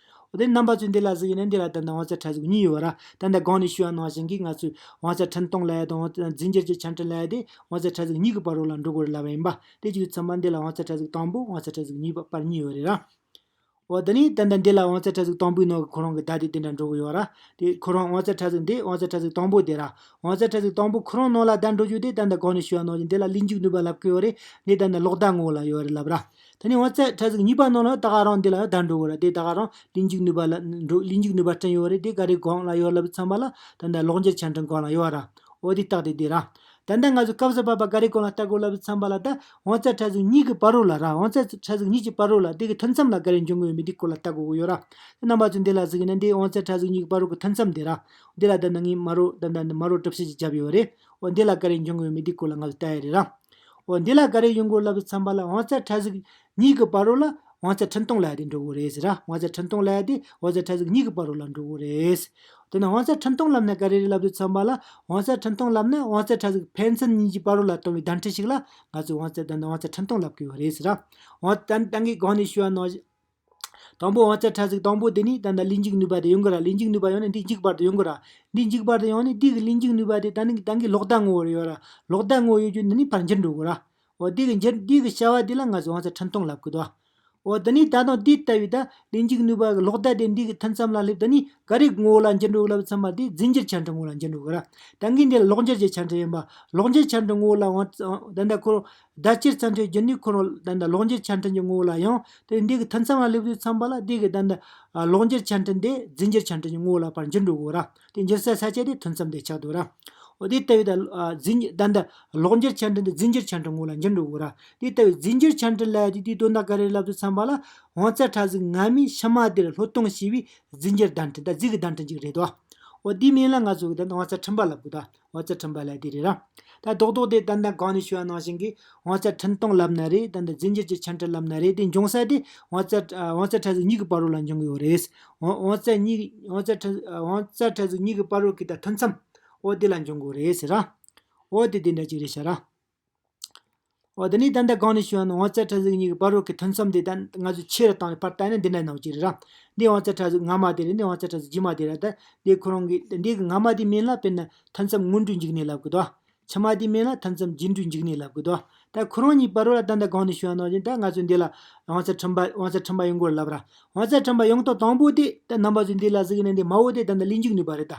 འོ་དེ་རྣམ་པ་ཚོས་འདི་ལ་གཟིགས་ཡིན་ན་འདི་ལ་ད་ནི་དབང་རྩ་ཕྲ་གཟུགས་གཉིས་ཡོད་ར། ད་ནི་གོང་ནས་ཞུས་པ་ནང་བཞིན་གི་ང་ཚོས་དབང་རྩ་འཕྲིན་གཏོང་ལབ་ཡ་དང་དབང་རྩ་རྫས་འགྱུར་གྱི་ཆ་འཕྲིན་ལབ་ཡ་དེ་དབང་རྩ་ཕྲ་གཟུགས་གཉིས་ཀྱི་བར་རོ་ལ་འགྲོ་དགོས་རེད་ལབ་པ་ཡིན་པ། དེ་བྱེད་དུས་ཙམ་པ་འདི་ལ་དབང་རྩ་ཕྲ་གཟུགས་དང་པོ་དབང་རྩ་ཕྲ་གཟུགས་གཉིས་པ་བར་གཉིས་ཡོད་རེད་ར། འོ་དེ་ནས་ད་ལྟ་འདི་ལ་དབང་རྩ་ཕྲ་གཟུགས་དང་པོའི་ནང་གི་ཁོ་རང་གི་བརྡ་དེ་དེ་འདྲ་འགྲོ་གི་ཡོད་ར། དེ་ཁོ་རང་དབང་རྩ་ཕྲ་གཟུགས་འདི་དབང་རྩ་ཕྲ་གཟུགས་དང་པོ་དེ་ར། དབང་རྩ་ཕྲ་གཟུགས་དང་པོ་ཁོ་རང་ནང་ལ་བརྡ་འགྲོ་རྒྱུ་དེ་ད་ལྟ་གོང་ནས་ཞུས་པ་ནང་བཞིན་འདི་ལ་ལས་འཇུག་ནུས་པ་ལབ་གི་ཡོད་རེད། འདི་ད་ལྟ་ལོག་བརྡ་ངོ་བོ་ལ་ཡོད་རེད་ལབ་ར། དེ་ནས་དབང་རྩ་ཕྲ་གཟུགས་གཉིས་པ་ནང་ལ་ད་ག་རང་འདི་ལ་ཡང་བརྡ་འགྲོ་གི་ར། དེ་ད་ག་རང་ལས་འཇུག་ནུས་པ་ལ་འགྲོ་ལས་འཇུག་ནུས་པ་བསྐྲུན་ཡོད་རེད། དེ་ག་རེ་སྒང་ལ་ཡོད་ལབ་ཙམ་པ་ལ་ད་ལྟ་ལོག་འགྱུར་ཆ་འཕྲིན་སྒང་ལ་ཡོད་ར། འོ་དེ་རྟགས་དེ་དེ་ར། ད་ལྟ་ང་ཚོས་སྐབས་སུ་བབ་པ་ག་རེ་སྐོར་ལ་ལྟ་དགོས་ལབ་ཙམ་པ་ལ། ད་དབང་རྩ་ཕྲ་གཟུགས་གཉིས་ཀྱི་བར་རོ་ལ་ར། དབང་རྩ་ཕྲ་གཟུགས་གཉིས་ཀྱི་བར་རོ་ལ་དེ་གི་མཐུད་མཚམས་ལ་ག་རེ་འབྱུང་གི་ཡོད་མེད་འདི་སྐོར་ལ་ལྟ་དགོས་ཀྱི་ཡོད་ར། རྣམ་པ་ཚོས་འདི་ལ་གཟིགས་ན་འདི་དབང་རྩ་ཕྲ་གཟུགས་གཉིས་ཀྱི་བར་རོ་གི་མཐུད་མཚམས་དེ་ར། འདི་ལ་ད་ནི་ངས་དམར་རོ་ད་ལྟ་ནི་དམར་རོ་གྲུ་བཞི་ཅིག་བརྒྱབ་ཡོད་རེད། འོ་འདི་ལ་ག་རེ་འབྱུང་གི་ཡོད་མེད་འདི་སྐོར་ལ་ང་ཚོས་ལྟ་ཡ་རེད་ར། འོ་འདི་ལ་ག་རེ་ཡོང་གི་ཡོད་ལབ་ཙམ་པ་ལ་དབང་རྩ་ཕྲ་གཟུགས་གཉིས་ཀྱི་བར་རོ་ལ་དབང་རྩ་འཕྲིན་གཏོང་ལབ་ཡ་དེ་འགྲོ་གི་རེད་ཟེར་ར། དབང་རྩ་འཕྲིན་གཏོང་ལབ་ཡ་དེ་དབང་རྩ་ཕྲ་གཟུགས་གཉིས་ཀྱི་བར་རོ་ལ་འགྲོ་གི་རེད། དེ་ནས་དབང་རྩ་འཕྲིན་གཏོང་ལབ་ན་ག་རེ་རེད་ལབ་དུས་ཙམ་པ་ལ། དབང་རྩ་འཕྲིན་གཏོང་ལབ་ན་དབང་རྩ་ཕྲ་གཟུགས་ཕན་ཚུན་གཉིས་ཀྱི་བར་རོ་ལ་གཏོང་བའི་བརྡ་འཕྲིན་ཞིག་ལ་ང་ཚོས་དབང་རྩ་ད་ནི་དབང་རྩ་འཕྲིན་གཏོང་ལབ་ཀྱི་ཡོད་རེད་ཟེར་ར། འོ་ད་ད་གིན་གོང་ནས་ཞུས་པ་ནང་བཞིན། དང་པོ་དབང་རྩ་ཕྲ་གཟུགས་དང་པོ་དེ་ནི་ད་ལྟ་ལས་འཇུག་ནུས་པ་དེ་ཡོང་གི་ར། ལས་འཇུག་ནུས་པ་ཡོང་ན་འདི་འཇིག་པར་དུ་ཡོང་གི་ར། འདི་འཇིག་པར་དུ་ཡོང་ནས་འདི་གི་ལས་འཇུག་ནུས་པ་དེ་ད་ནི་ད་གིན་ལོག་བརྡ་ངོ་བོར་ཡོད་ར། ལོག་བརྡ་ངོ་བོ་ཡོད་རྒྱུ་འདི་ནི་ཕར་འགྱུར་འགྲོ་གི་ར། འོ་འདི་གི་འགྱུར་འདི་གི་བྱ་བ་འདི་ལ་ང་ཚོས་དབང་རྩ་འཕྲིན་གཏོང་ལབ་གི་འདུག་འོ་དེ་ནི་ད་དུང་འདི་ལྟ་བུའི་ད་ལས་འཇུག་ནུས་པ་གི་ལོག་བརྡ་དེ་འདི་གི་མཐུད་མཚམས་ལ་སླེབས། ད་ནི་ག་རེ་ངོ་བོ་ལ་འགྱུར་འགྲོ་གི་ལབ་ཙམ་པ་དེ་རྫས་འགྱུར་ཆ་འཕྲིན་ངོ་བོ་ལ་འགྱུར་འགྲོ་གི་ར། ད་གིན་འདི་ལ་ལོག་འགྱུར་གྱི་ཆ་འཕྲིན་ཡིན་པ། ལོག་འགྱུར་ཆ་འཕྲིན་ངོ་བོ་ལ་དབང་ད་ལྟ་ཁོ་རང་བརྡ་སྤྱོད་ཚན་ཁྲའི་རྒྱུ་ནི་ཁོ་རང་ད་ལྟ་ལོག་འགྱུར་ཆ་འཕྲིན་གྱི་ངོ་བོ་ལ་ཡང་དེ་འདི་གི་མཐུད་མཚམས་ལ་སླེབས་དུས་ཙམ་པ་ལ་འདི་གི་ད་ལྟ་ལོག་འགྱུར་ཆ་འཕྲིན་དེ་རྫས་འགྱུར་ཆ་འཕྲིན་གྱི་ངོ་བོ་ལ་ཕར་འགྱུར་འགྲོ་གི་ར། དེ་འགྱུར་སའི་ས་ཆ་དེ་མཐུད་མཚམས་དེ་ཆགས་འདུག་ར། འོ་དེ་ལྟ་བུའི་ད་ཨ་རྫས་འགྱུར་ད་ལྟ་ལོག་འགྱུར་ཆ་འཕྲིན་དེ་རྫས་འགྱུར་ཆ་འཕྲིན་ངོ་བོ་ལ་འགྱུར་འགྲོ་གི་ར། དེ་ལྟ་བུའི་རྫས་འགྱུར་ཆ་འཕྲིན་ལབ་ཡ་དེ་དེའི་དོན་དག་ག་རེ་ལབ་དུས་ཙམ་པ་ལ་དབང་རྩ་ཕྲ་གཟུགས་སྔ་མས་ཕྱི་མ་དེར་སློབ་སྟོན་བྱས་པའི་རྫས་འགྱུར་བརྡ་འཕྲིན་ད་རྫས་ཀྱི་བརྡ་འཕྲིན་ཅིག་རེད་དོ། འོ་དེའི་མིང་ལ་ང་ཚོ་གི་ད་དབང་རྩ་འཕྲིན་པ་ལབ་དགོས་ད། དབང་རྩ་འཕྲིན་པ་ལབ་དེ་རེད་ར། ད་རྡོག་རྡོག་དེ་ད་ལྟ་གོང་ནས་ཞུས་པ་ནང་བཞིན་གྱི་དབང་རྩ་འཕྲིན་གཏོང་ལབ་ན་རེད། ད་ལྟ་རྫས་འགྱུར་གྱི་ཆ་འཕྲིན་ལབ་ན་རེད། དེ་འབྱུང་ས་དེ་དབང་རྩ་དབང་རྩ་ཕྲ་གཟུགས་གཉིས་ཀྱི་བར་རོ་ལ་འབྱུང་གི་ཡོད་རེད། དབང་དབང་རྩ་གཉིས་དབང་རྩ་ཕྲ་དབང་རྩ་ཕྲ་གཟུགས་གཉིས་ཀྱི་བར་རོ་གི་ད་མཐུད་མཚམས། འོ་དེ་ལ་འབྱུང་གི་ཡོད་རེད་ཟེར་ར། འོ་དེ་དེ་འདྲ་ཅིག་རེད་ཤག་ར། འོ་དེ་ནས་ད་ལྟ་གོང་ནས་ཞུས་པ་ནང་དབང་རྩ་ཕྲ་གཟུགས་གཉིས་ཀྱི་བར་རོ་གི་མཐུད་མཚམས་དེ་ད་ང་ཚོས་ཆེ་རུ་བཏང་ནས་ཕར་བལྟས་ན་འདི་འདྲ་ནང་གཅིག་རེད་ར། འདི་དབང་རྩ་ཕྲ་གཟུགས་སྔ་མ་དེ་རེད། འདི་དབང་རྩ་ཕྲ་གཟུགས་རྗེས་མ་དེ་རེད། ད་འདི་ཁོ་རང་གི་འདི་གི་སྔ་མ་དེའི་མིང་ལ་དཔེར་ན་མཐུད་མཚམས་སྔོན་འགྲོའི་འཇིགས་གནས་ལབ་གི་འདུག་ཕྱི་མ་དེའི་མིང་ལ་མཐུད་མཚམས་རྗེས་འགྲོའི་འཇིགས་གནས་ལབ་གི་འདུག་ད་ཁོ་རང་གཉིས་བར་རོ་ལ་ད་ལྟ་གོང་ནས་ཞུས་པ་ནང་བཞིན་ད་ང་ཚོས་འདི་ལ་དབང་རྩ་འཕྲིན་པ་དབང་རྩ་འཕྲིན་པ་ཡོང་གི་ཡོད་ལབ་ར། དབང་རྩ་འཕྲིན་པ་ཡོང་སྟངས་དང་པོ་དེ་ད་རྣམ་པ་ཚོས་འདི་ལ་གཟིགས་ནས་འདི་མ་འོངས་དེ་ད་ལྟ་ལས་འཇུག་ནུས་པ་རེད་ད།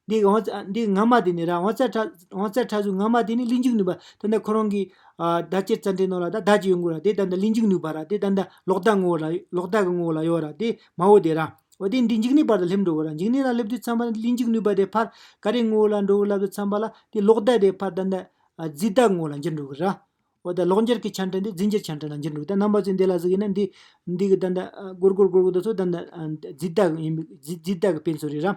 འདི་དབང་རྩ་འདི་སྔ་མ་དེ་ནི་ར། དབང་རྩ་ཕྲ་དབང་རྩ་ཕྲ་གཟུགས་སྔ་མ་དེ་ནི་ལས་འཇུག་ནུས་པ། ད་ལྟ་ཁོ་རང་གི་ཨ་བརྡ་སྤྱོད་རྩ་འགྲེལ་ནང་ལ་ད་བརྡ་ཅིག་ཡོང་གི་ར། དེ་ད་ལྟ་ལས་འཇུག་ནུས་པ་ར། དེ་ད་ལྟ་ལོག་བརྡ་ངོ་བོ་ལ་ལོག་བརྡ་གི་ངོ་བོ་ལ་ཡོད་ར། དེ་མ་འོངས་དེ་ར། འོ་དེ་འདི་འཇིགས་གནས་བར་དུ་སླེབས་འགྲོ་གི་ར། འཇིགས་གནས་ལ་སླེབས་དུས་ཙམ་པ་ལ་ལས་འཇུག་ནུས་པ་དེ་ཕར་ག་རེ་ངོ་བོ་ལ་འགྲོ་གི་ལབ་དུས་ཙམ་པ་ལ་དེ་ལོག་བརྡ་དེ་ཕར་ད་ལྟ་ཨ་རྫས་བརྡ་ངོ་བོ་ལ་འགྱུར་འགྲོ་གི་ར། འོ་ད་ལོག་འགྱུར་གྱི་ཆ་འཕྲིན་དེ་རྫས་འགྱུར་ཆ་འཕྲིན་ལ་འགྱུར་འགྲོ། ད་རྣམ་པ་ཚོས་འདི་ལ་གཟིགས་ཡིན་ན་འདི་འདི་གི་ད་ལྟ་སྒོར་སྒོར་སྒོར་སྒོར་དེ་ཚོ་ད་ལྟ་རྫས་བརྡ་ཡིན་པའི་རྫས་རྫས་བརྡ་གི་དཔེ་མཚོན་རེད་ར།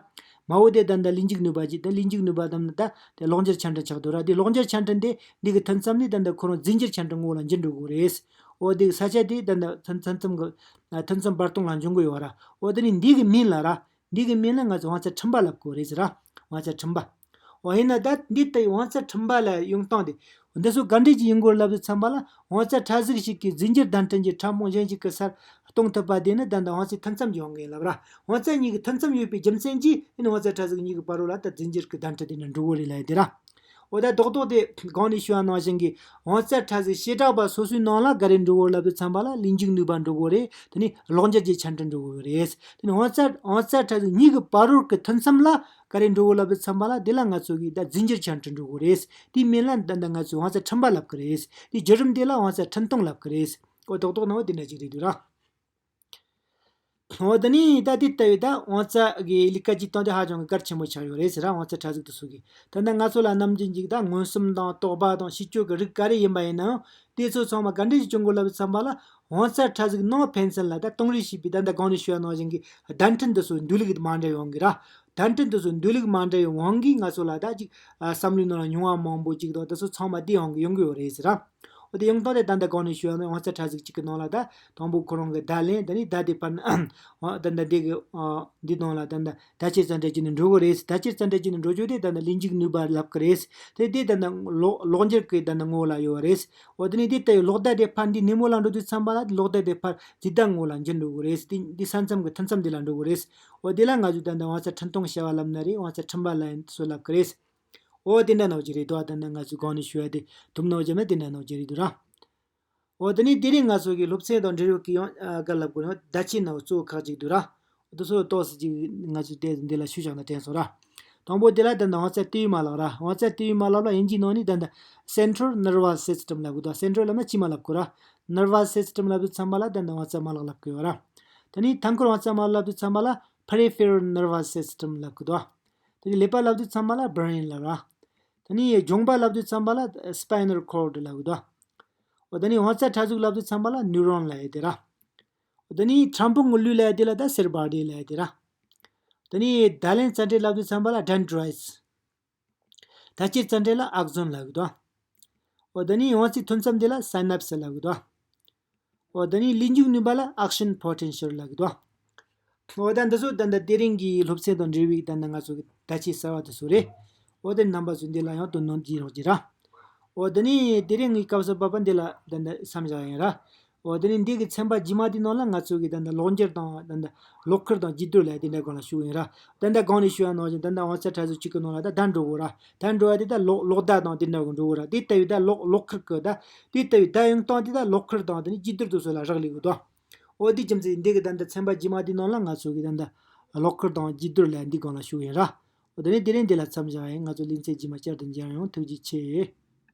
མ་འོངས་དེ་ད་ལྟ་ལས་འཇུག་ནུས་པ་ཅིག་ད་ལས་འཇུག་ནུས་པ་དང་ད་དེ་ལོག་འགྱུར་ཆ་འཕྲིན་ཆགས་འདུག་ར། དེ་ལོག་འགྱུར་ཆ་འཕྲིན་དེ་འདི་གི་མཐུད་མཚམས་ནི་ད་ལྟ་ཁོ་རང་རྫས་འགྱུར་ཆ་འཕྲིན་ངོ་བོ་ལ་འགྱུར་འགྲོ་གི་རེད། འོ་དེ་གི་ས་ཆ་དེ་ད་ལྟ་མཐུད་མཐུད་མཚམས་གི་མཐུད་མཚམས་བར་སྟོང་ལ་འབྱུང་གི་ཡོད་ར། འོ་དེ་ནི་འདི་གི་མིང་ལ་ར། འདི་གི་མིང་ལ་ང་ཚོ་དབང་རྩ་འཕྲིན་པ་ལབ་དགོས་རེད་ཟེར་ར། དབང་རྩ་འཕྲིན་པ། འོ་ཡིན་ན་ད་འདི་ལྟ་བུའི་དབང་རྩ་ཕྲན་བུ་ལ་ཡོང་སྟངས་དེ། འདི་ཚོ་ག་འདྲ་ཅིག་ཡིན་དགོས་ལབ་དུས་ཙམ་པ་ལ། དབང་རྩ་ཕྲ་གཟུགས་ཤིག་གིས་རྫས་འགྱུར་བརྡ་འཕྲིན་གྱི་ཕྲ་ཕུང་གཞན་ཞིག་གི་སར་གཏོང་ཐུབ་པ་དེ་ནི་ད་ལྟ་དབང་རྩའི་མཐུན་མཚམས་ཀྱི་དབང་གིས་ཡིན་ལབ་ར། དབང་རྩ་གཉིས་ཀྱི་མཐུན་མཚམས་ཡོད་པའི་རྒྱུ་མཚན་གྱིས་ཨ་ནི་དབང་རྩ་ཕྲ་གཟུགས་གཉིས་ཀྱི་བར་རོ་ལ་ད་རྫས་འགྱུར་གྱི་བརྡ་འཕྲིན་དེ་ནི་འགྲོ་གི་རེད་ལབ་ཡ་དེ་ར། འོ་ད་རྡོག་རྡོག་དེ་གོང་ནས་ཞུས་པ་ནང་བཞིན་གྱི་དབང་རྩ་ཕྲ་གཟུགས་བྱེ་བྲག་པ་སོ་སོའི་ནང་ལ་ག་རེ་འགྲོ་གི་ལབ་དུས་ཙམ་པ་ལ་ལས་འཇུག་ནུས་པ་འགྲོ་གི་རེད། དེ་ནས་གློག་འགྱུར་གྱི་ཆ་འཕྲིན་འགྲོ་གི་རེད། དེ་ནས་དབང་རྩ་དབང་རྩ་ཕྲ་གཟུགས་གཉིས་ཀྱི་བར་རོ་གི་མཐུན་མཚམས་ལ་ག་རེ་འགྲོ་གི་ལབ་དུས་ཙམ་པ་ལ། དེ་ལ་ང་ཚོ་གིས་ད་རྫས་འགྱུར་ཆ་འཕྲིན་འགྲོ་གི་རེད། དེའི་མིང་ལ་ད་ད་ང་ཚོས་དབང་རྩ་ཕྲན་བུ་ལབ་ཀྱི་རེད། དེའི་བརྒྱུད་རིམ་དེ་ལ་དབང་རྩ་འཕྲིན་གཏོང་ལབ་ཀྱི་རེད། འོ་རྡོག་རྡོག་ནང་བ་དེ་འདྲ་ཅིག་རེད་འདུག་ར། འོ་དེ་ནས་ད་དེ་ལྟ་བུའི་ད་དབང་རྩ་གི་ལས་ཀ་བྱེད་སྟངས་དེ་ཧ་ཅང་གི་གལ་ཆེན་པོ་ཆགས་ཡོད་རེད་ཟེར་ར། དབང་རྩ་ཕྲ་གཟུགས་དེ་ཚོ་གི། ད་ནི་ང་ཚོ་ལ་ནམ་རྒྱུན་ཅིག་ད་མངོན་སུམ་དང་དོགས་པ་དང་ཤེས་སྤྱོད་ཀྱི་རིགས་ག་རེ་ཡིན་པ་ཡིན་ནའང་དེ་ཚོ་ཚང་མ་ག་འདྲ་ཞིག་བྱུང་དགོས་ལབ་ཙམ་པ་ལ། དབང་རྩ་ཕྲ་གཟུགས་ནང་ཕན་ཚུན་ལ་ད་གཏོང་རེས་བྱས་པའི་ད་ལྟ་གོང་ནས་ཞུས་པ་ནང་བཞིན་གྱི་བརྡ་འཕྲིན་དེ་ཚོ་འདུས་ལུགས་མ་འདྲ་བའི་དབང་གིས་ར། བརྡ་འཕྲིན་དེ་ཚོ་འདུས་ལུགས་མ་འདྲ་བའི་དབང་གིས་ང་ཚོ་ལ་ད་ཅིག་ཨ་བསམ་བློའི་ནང་ལ་མྱོང་བ་མང་པོ་ཅིག་དང་དེ་ཚོ་ཚང་མ་དེའི་དབང་གིས་ཡོང་གི་ཡོད་རེད་ཟེར་ར། འོ་དེ་ཡོང་སྟངས་དེ་ད་ལྟ་གོང་ནས་ཞུས་པ་ནང་དབང་རྩ་ཕྲ་གཟུགས་གཅིག་གི་ནང་ལ་ད་དང་པོ་ཁོ་རང་གི་བརྡ་ལེན། དེ་ནས་བརྡ་དེ་ཕར་ཨ་ད་ལྟ་འདི་གི་ཨ་འདི་ནང་ལ་ད་ལྟ་བརྡ་ཆད་རྩ་འདྲེན་བྱས་ནས་འགྲོ་གི་རེད། བརྡ་ཆད་རྩ་འདྲེན་བྱས་ནས་འགྲོ་རྒྱུ་དེ་ད་ལྟ་ལས་འཇུག་ནུས་པ་ལབ་ཀྱི་རེད། དེ་དེ་ད་ལྟ་གློག་གློག་འགྱུར་གྱི་ད་ལྟ་ངོ་བོ་ལ་ཡོད་པ་རེད། འོ་དེ་ནས་དེ་ལྟ་བུའི་གློག་བརྡ་དེ་ཕར་འདི་སྣེ་མོ་ལ་འགྲོ་དུས་ཙམ་པ་ལ་གློག་བརྡ་དེ་ཕར་རྫས་བརྡ་ངོ་བོ་ལ་འགྱུར་འགྲོ་གི་རེད། དེ་འདི་ས་མཚམས་ཀྱི་མཐུན་མཚམས་འདི་ལ་འགྲོ་གི་རེད། འོ་དེ་ལ་ང་ཚོས་ད་ལྟ་དབང་རྩ་འཕྲིན་གཏོང་བྱ་བ་ལབ་ན་རེད། དབང་རྩ་ཕྲན་བུ་ལབ་ཡིན་སོགས་ལབ་ཀྱི་རེད། འོ་དེ་འདྲ་ནང་བཞིན་རེད་འདུག་ད་ནི་ང་ཚོས་གོང་ནས་ཞུ་ཡ་དེ་དུམ་ནང་བཞིན་ན་དེ་འདྲ་ནང་བཞིན་རེད་འདུག་ར། འོ་དེ་ནས་དེ་རིང་ང་ཚོ་གི་སློབ་ཚན་དང་འབྲེལ་ཡོད་ཀྱི་ཡང་ཨ་ག་ལབ་དགོས་རེད། བརྡ་ཆད་ནང་གཙོ་བོ་ཁག་ཅིག་འདུག་ར། དེ་ཚོ་ཏོག་ཙམ་ཅིག་ང་ཚོས་དེ་འདི་ལ་ཞུ་བཞག་ན་དྲན་སོང་ར། དང་པོ་དེ་ལ་ད་ནི་དབང་རྩ་ལྟེ་བའི་མ་ལག་ར། དབང་རྩ་ལྟེ་བའི་མ་ལག་ལ་དབྱིན་ཇིའི་ནང་ནས་ད་ནི་Central Nervous System ལབ་གི་འདུག Central ལབ་ན་དཀྱིལ་མ་ལབ་དགོས་ར། Nervous System ལབ་དུས་ཙམ་པ་ལ་ད་ནི་དབང་རྩ་མ་ལག་ལབ་གི་ཡོད་ར། དེ་ནས་མཐའ་འཁོར་དབང་རྩ་མ་ལག་ལབ་དུས་ཙམ་པ་ལ་Peripheral Nervous System ལབ་གི་འདུག་དེ་ནས་ཀླད་པ་ལབ་དུས་ཙམ་པ་ལ་brain ལབ་ར། དེ་ནས་རྒྱུངས་པ་ལབ་དུས་ཙམ་པ་ལ་spinal cord ལབ་གི་འདུག་འོ་དེ་ནས་དབང་རྩ་ཕྲ་གཟུགས་ལབ་དུས་ཙམ་པ་ལ་neuron ལབ་ཡ་དེ་ར། འོ་དེ་ནས་ཕྲ་ཕུང་གི་ལུས་ལབ་ཡ་དེ་ལ་ད་cell body ལབ་ཡ་དེ་ར། དེ་ནས་བརྡ་ལེན་རྩ་འགྲེལ་ལབ་དུས་ཙམ་པ་ལ་dendrites། བརྡ་སྐྱེལ་རྩ་འགྲེལ་ལ་axon ལབ་གི་འདུག་འོ་དེ་ནས་དབང་རྩའི་མཐུད་མཚམས་དེ་ལ་synapse ལབ་གི་འདུག་འོ་དེ་ནས་ལས་འཇུག་ནུས་པ་ལ་action potential ལབ་གི་འདུག་འོ་ད་འདི་ཚོ་ད་ལྟ་དེ་རིང་གི་སློབ་ཚན་དང་འབྲེལ་བའི་ད་ལྟ་ང་ཚོ་གི་བརྡ་ཆད་གསར་བ་དེ་ཚོ་རེད། འོ་དེ་རྣམ་པ་ཚོས་འདི་ལ་ཡང་དོ་སྣང་བགྱིད་རོགས་གྱིས་ར། འོ་དེ་ནས་དེ་རིང་གི་སྐབས་སུ་བབ་པ་འདི་ལ་ད་ལྟ་མཚམས་བཞག་ཡིན་ར། འོ་དེ་ནས་འདི་གི་ཚན་པ་རྗེས་མ་དེའི་ནང་ལ་ང་ཚོ་གི་ད་ལྟ་གློག་འགྱུར་དང་ད་ལྟ་གློག་ཁུར་དང་བརྒྱུད་སྡུར་ལབ་དེ་འདྲ་སྒང་ལ་ཞུ་གི་ཡིན་ར། ད་ལྟ་གོང་ནས་ཞུ་བ་ནང་བཞིན་ད་ལྟ་དབང་རྩ་ཕྲ་གཟུགས་གཅིག་གི་ནང་ལ་ད་བརྡ་འགྲོ་གི་ར། བརྡ་འགྲོ་བ་དེ་ད་གློག་གློག་བརྡ་དང་དེ་འདྲ་གི་འགྲོ་གི་ར། དེ་ལྟ་བུའི་ད་གློག་གློག་ཁུར་གི་ད་དེ་ལྟ་བུའི་ད་ཡོང་སྟངས་དེ་ད་གློག་ཁུར་དང་དེ་ནས་བརྒྱུད་སྡུར་དེ་ཚོ་ལ་རག་ལས་གི་འདུག་འོ་དེ་རྒྱུ་མཚན་འདི་གི་ད་ལྟ་ཚན་པ་རྗེས་མ་དེའི་ནང་ལ་ང་ཚོ་གི་ད་ལྟ་གློག་ཁུར་དང་བརྒྱུད་སྡུར་ལབ་འདི་སྒང་ལ་ཞུ་གི་ཡིན་ར། འོ་དེ་ནས་དེ་རིང་འདི་ལ་མཚམས་བཞག་ཡིན། ང་ཚོ་ལེ་ཚན་རྗེས་མ་བསྐྱར་དུ་མཇལ་ཡོང་། ཐུགས་རྗེ་ཆེ།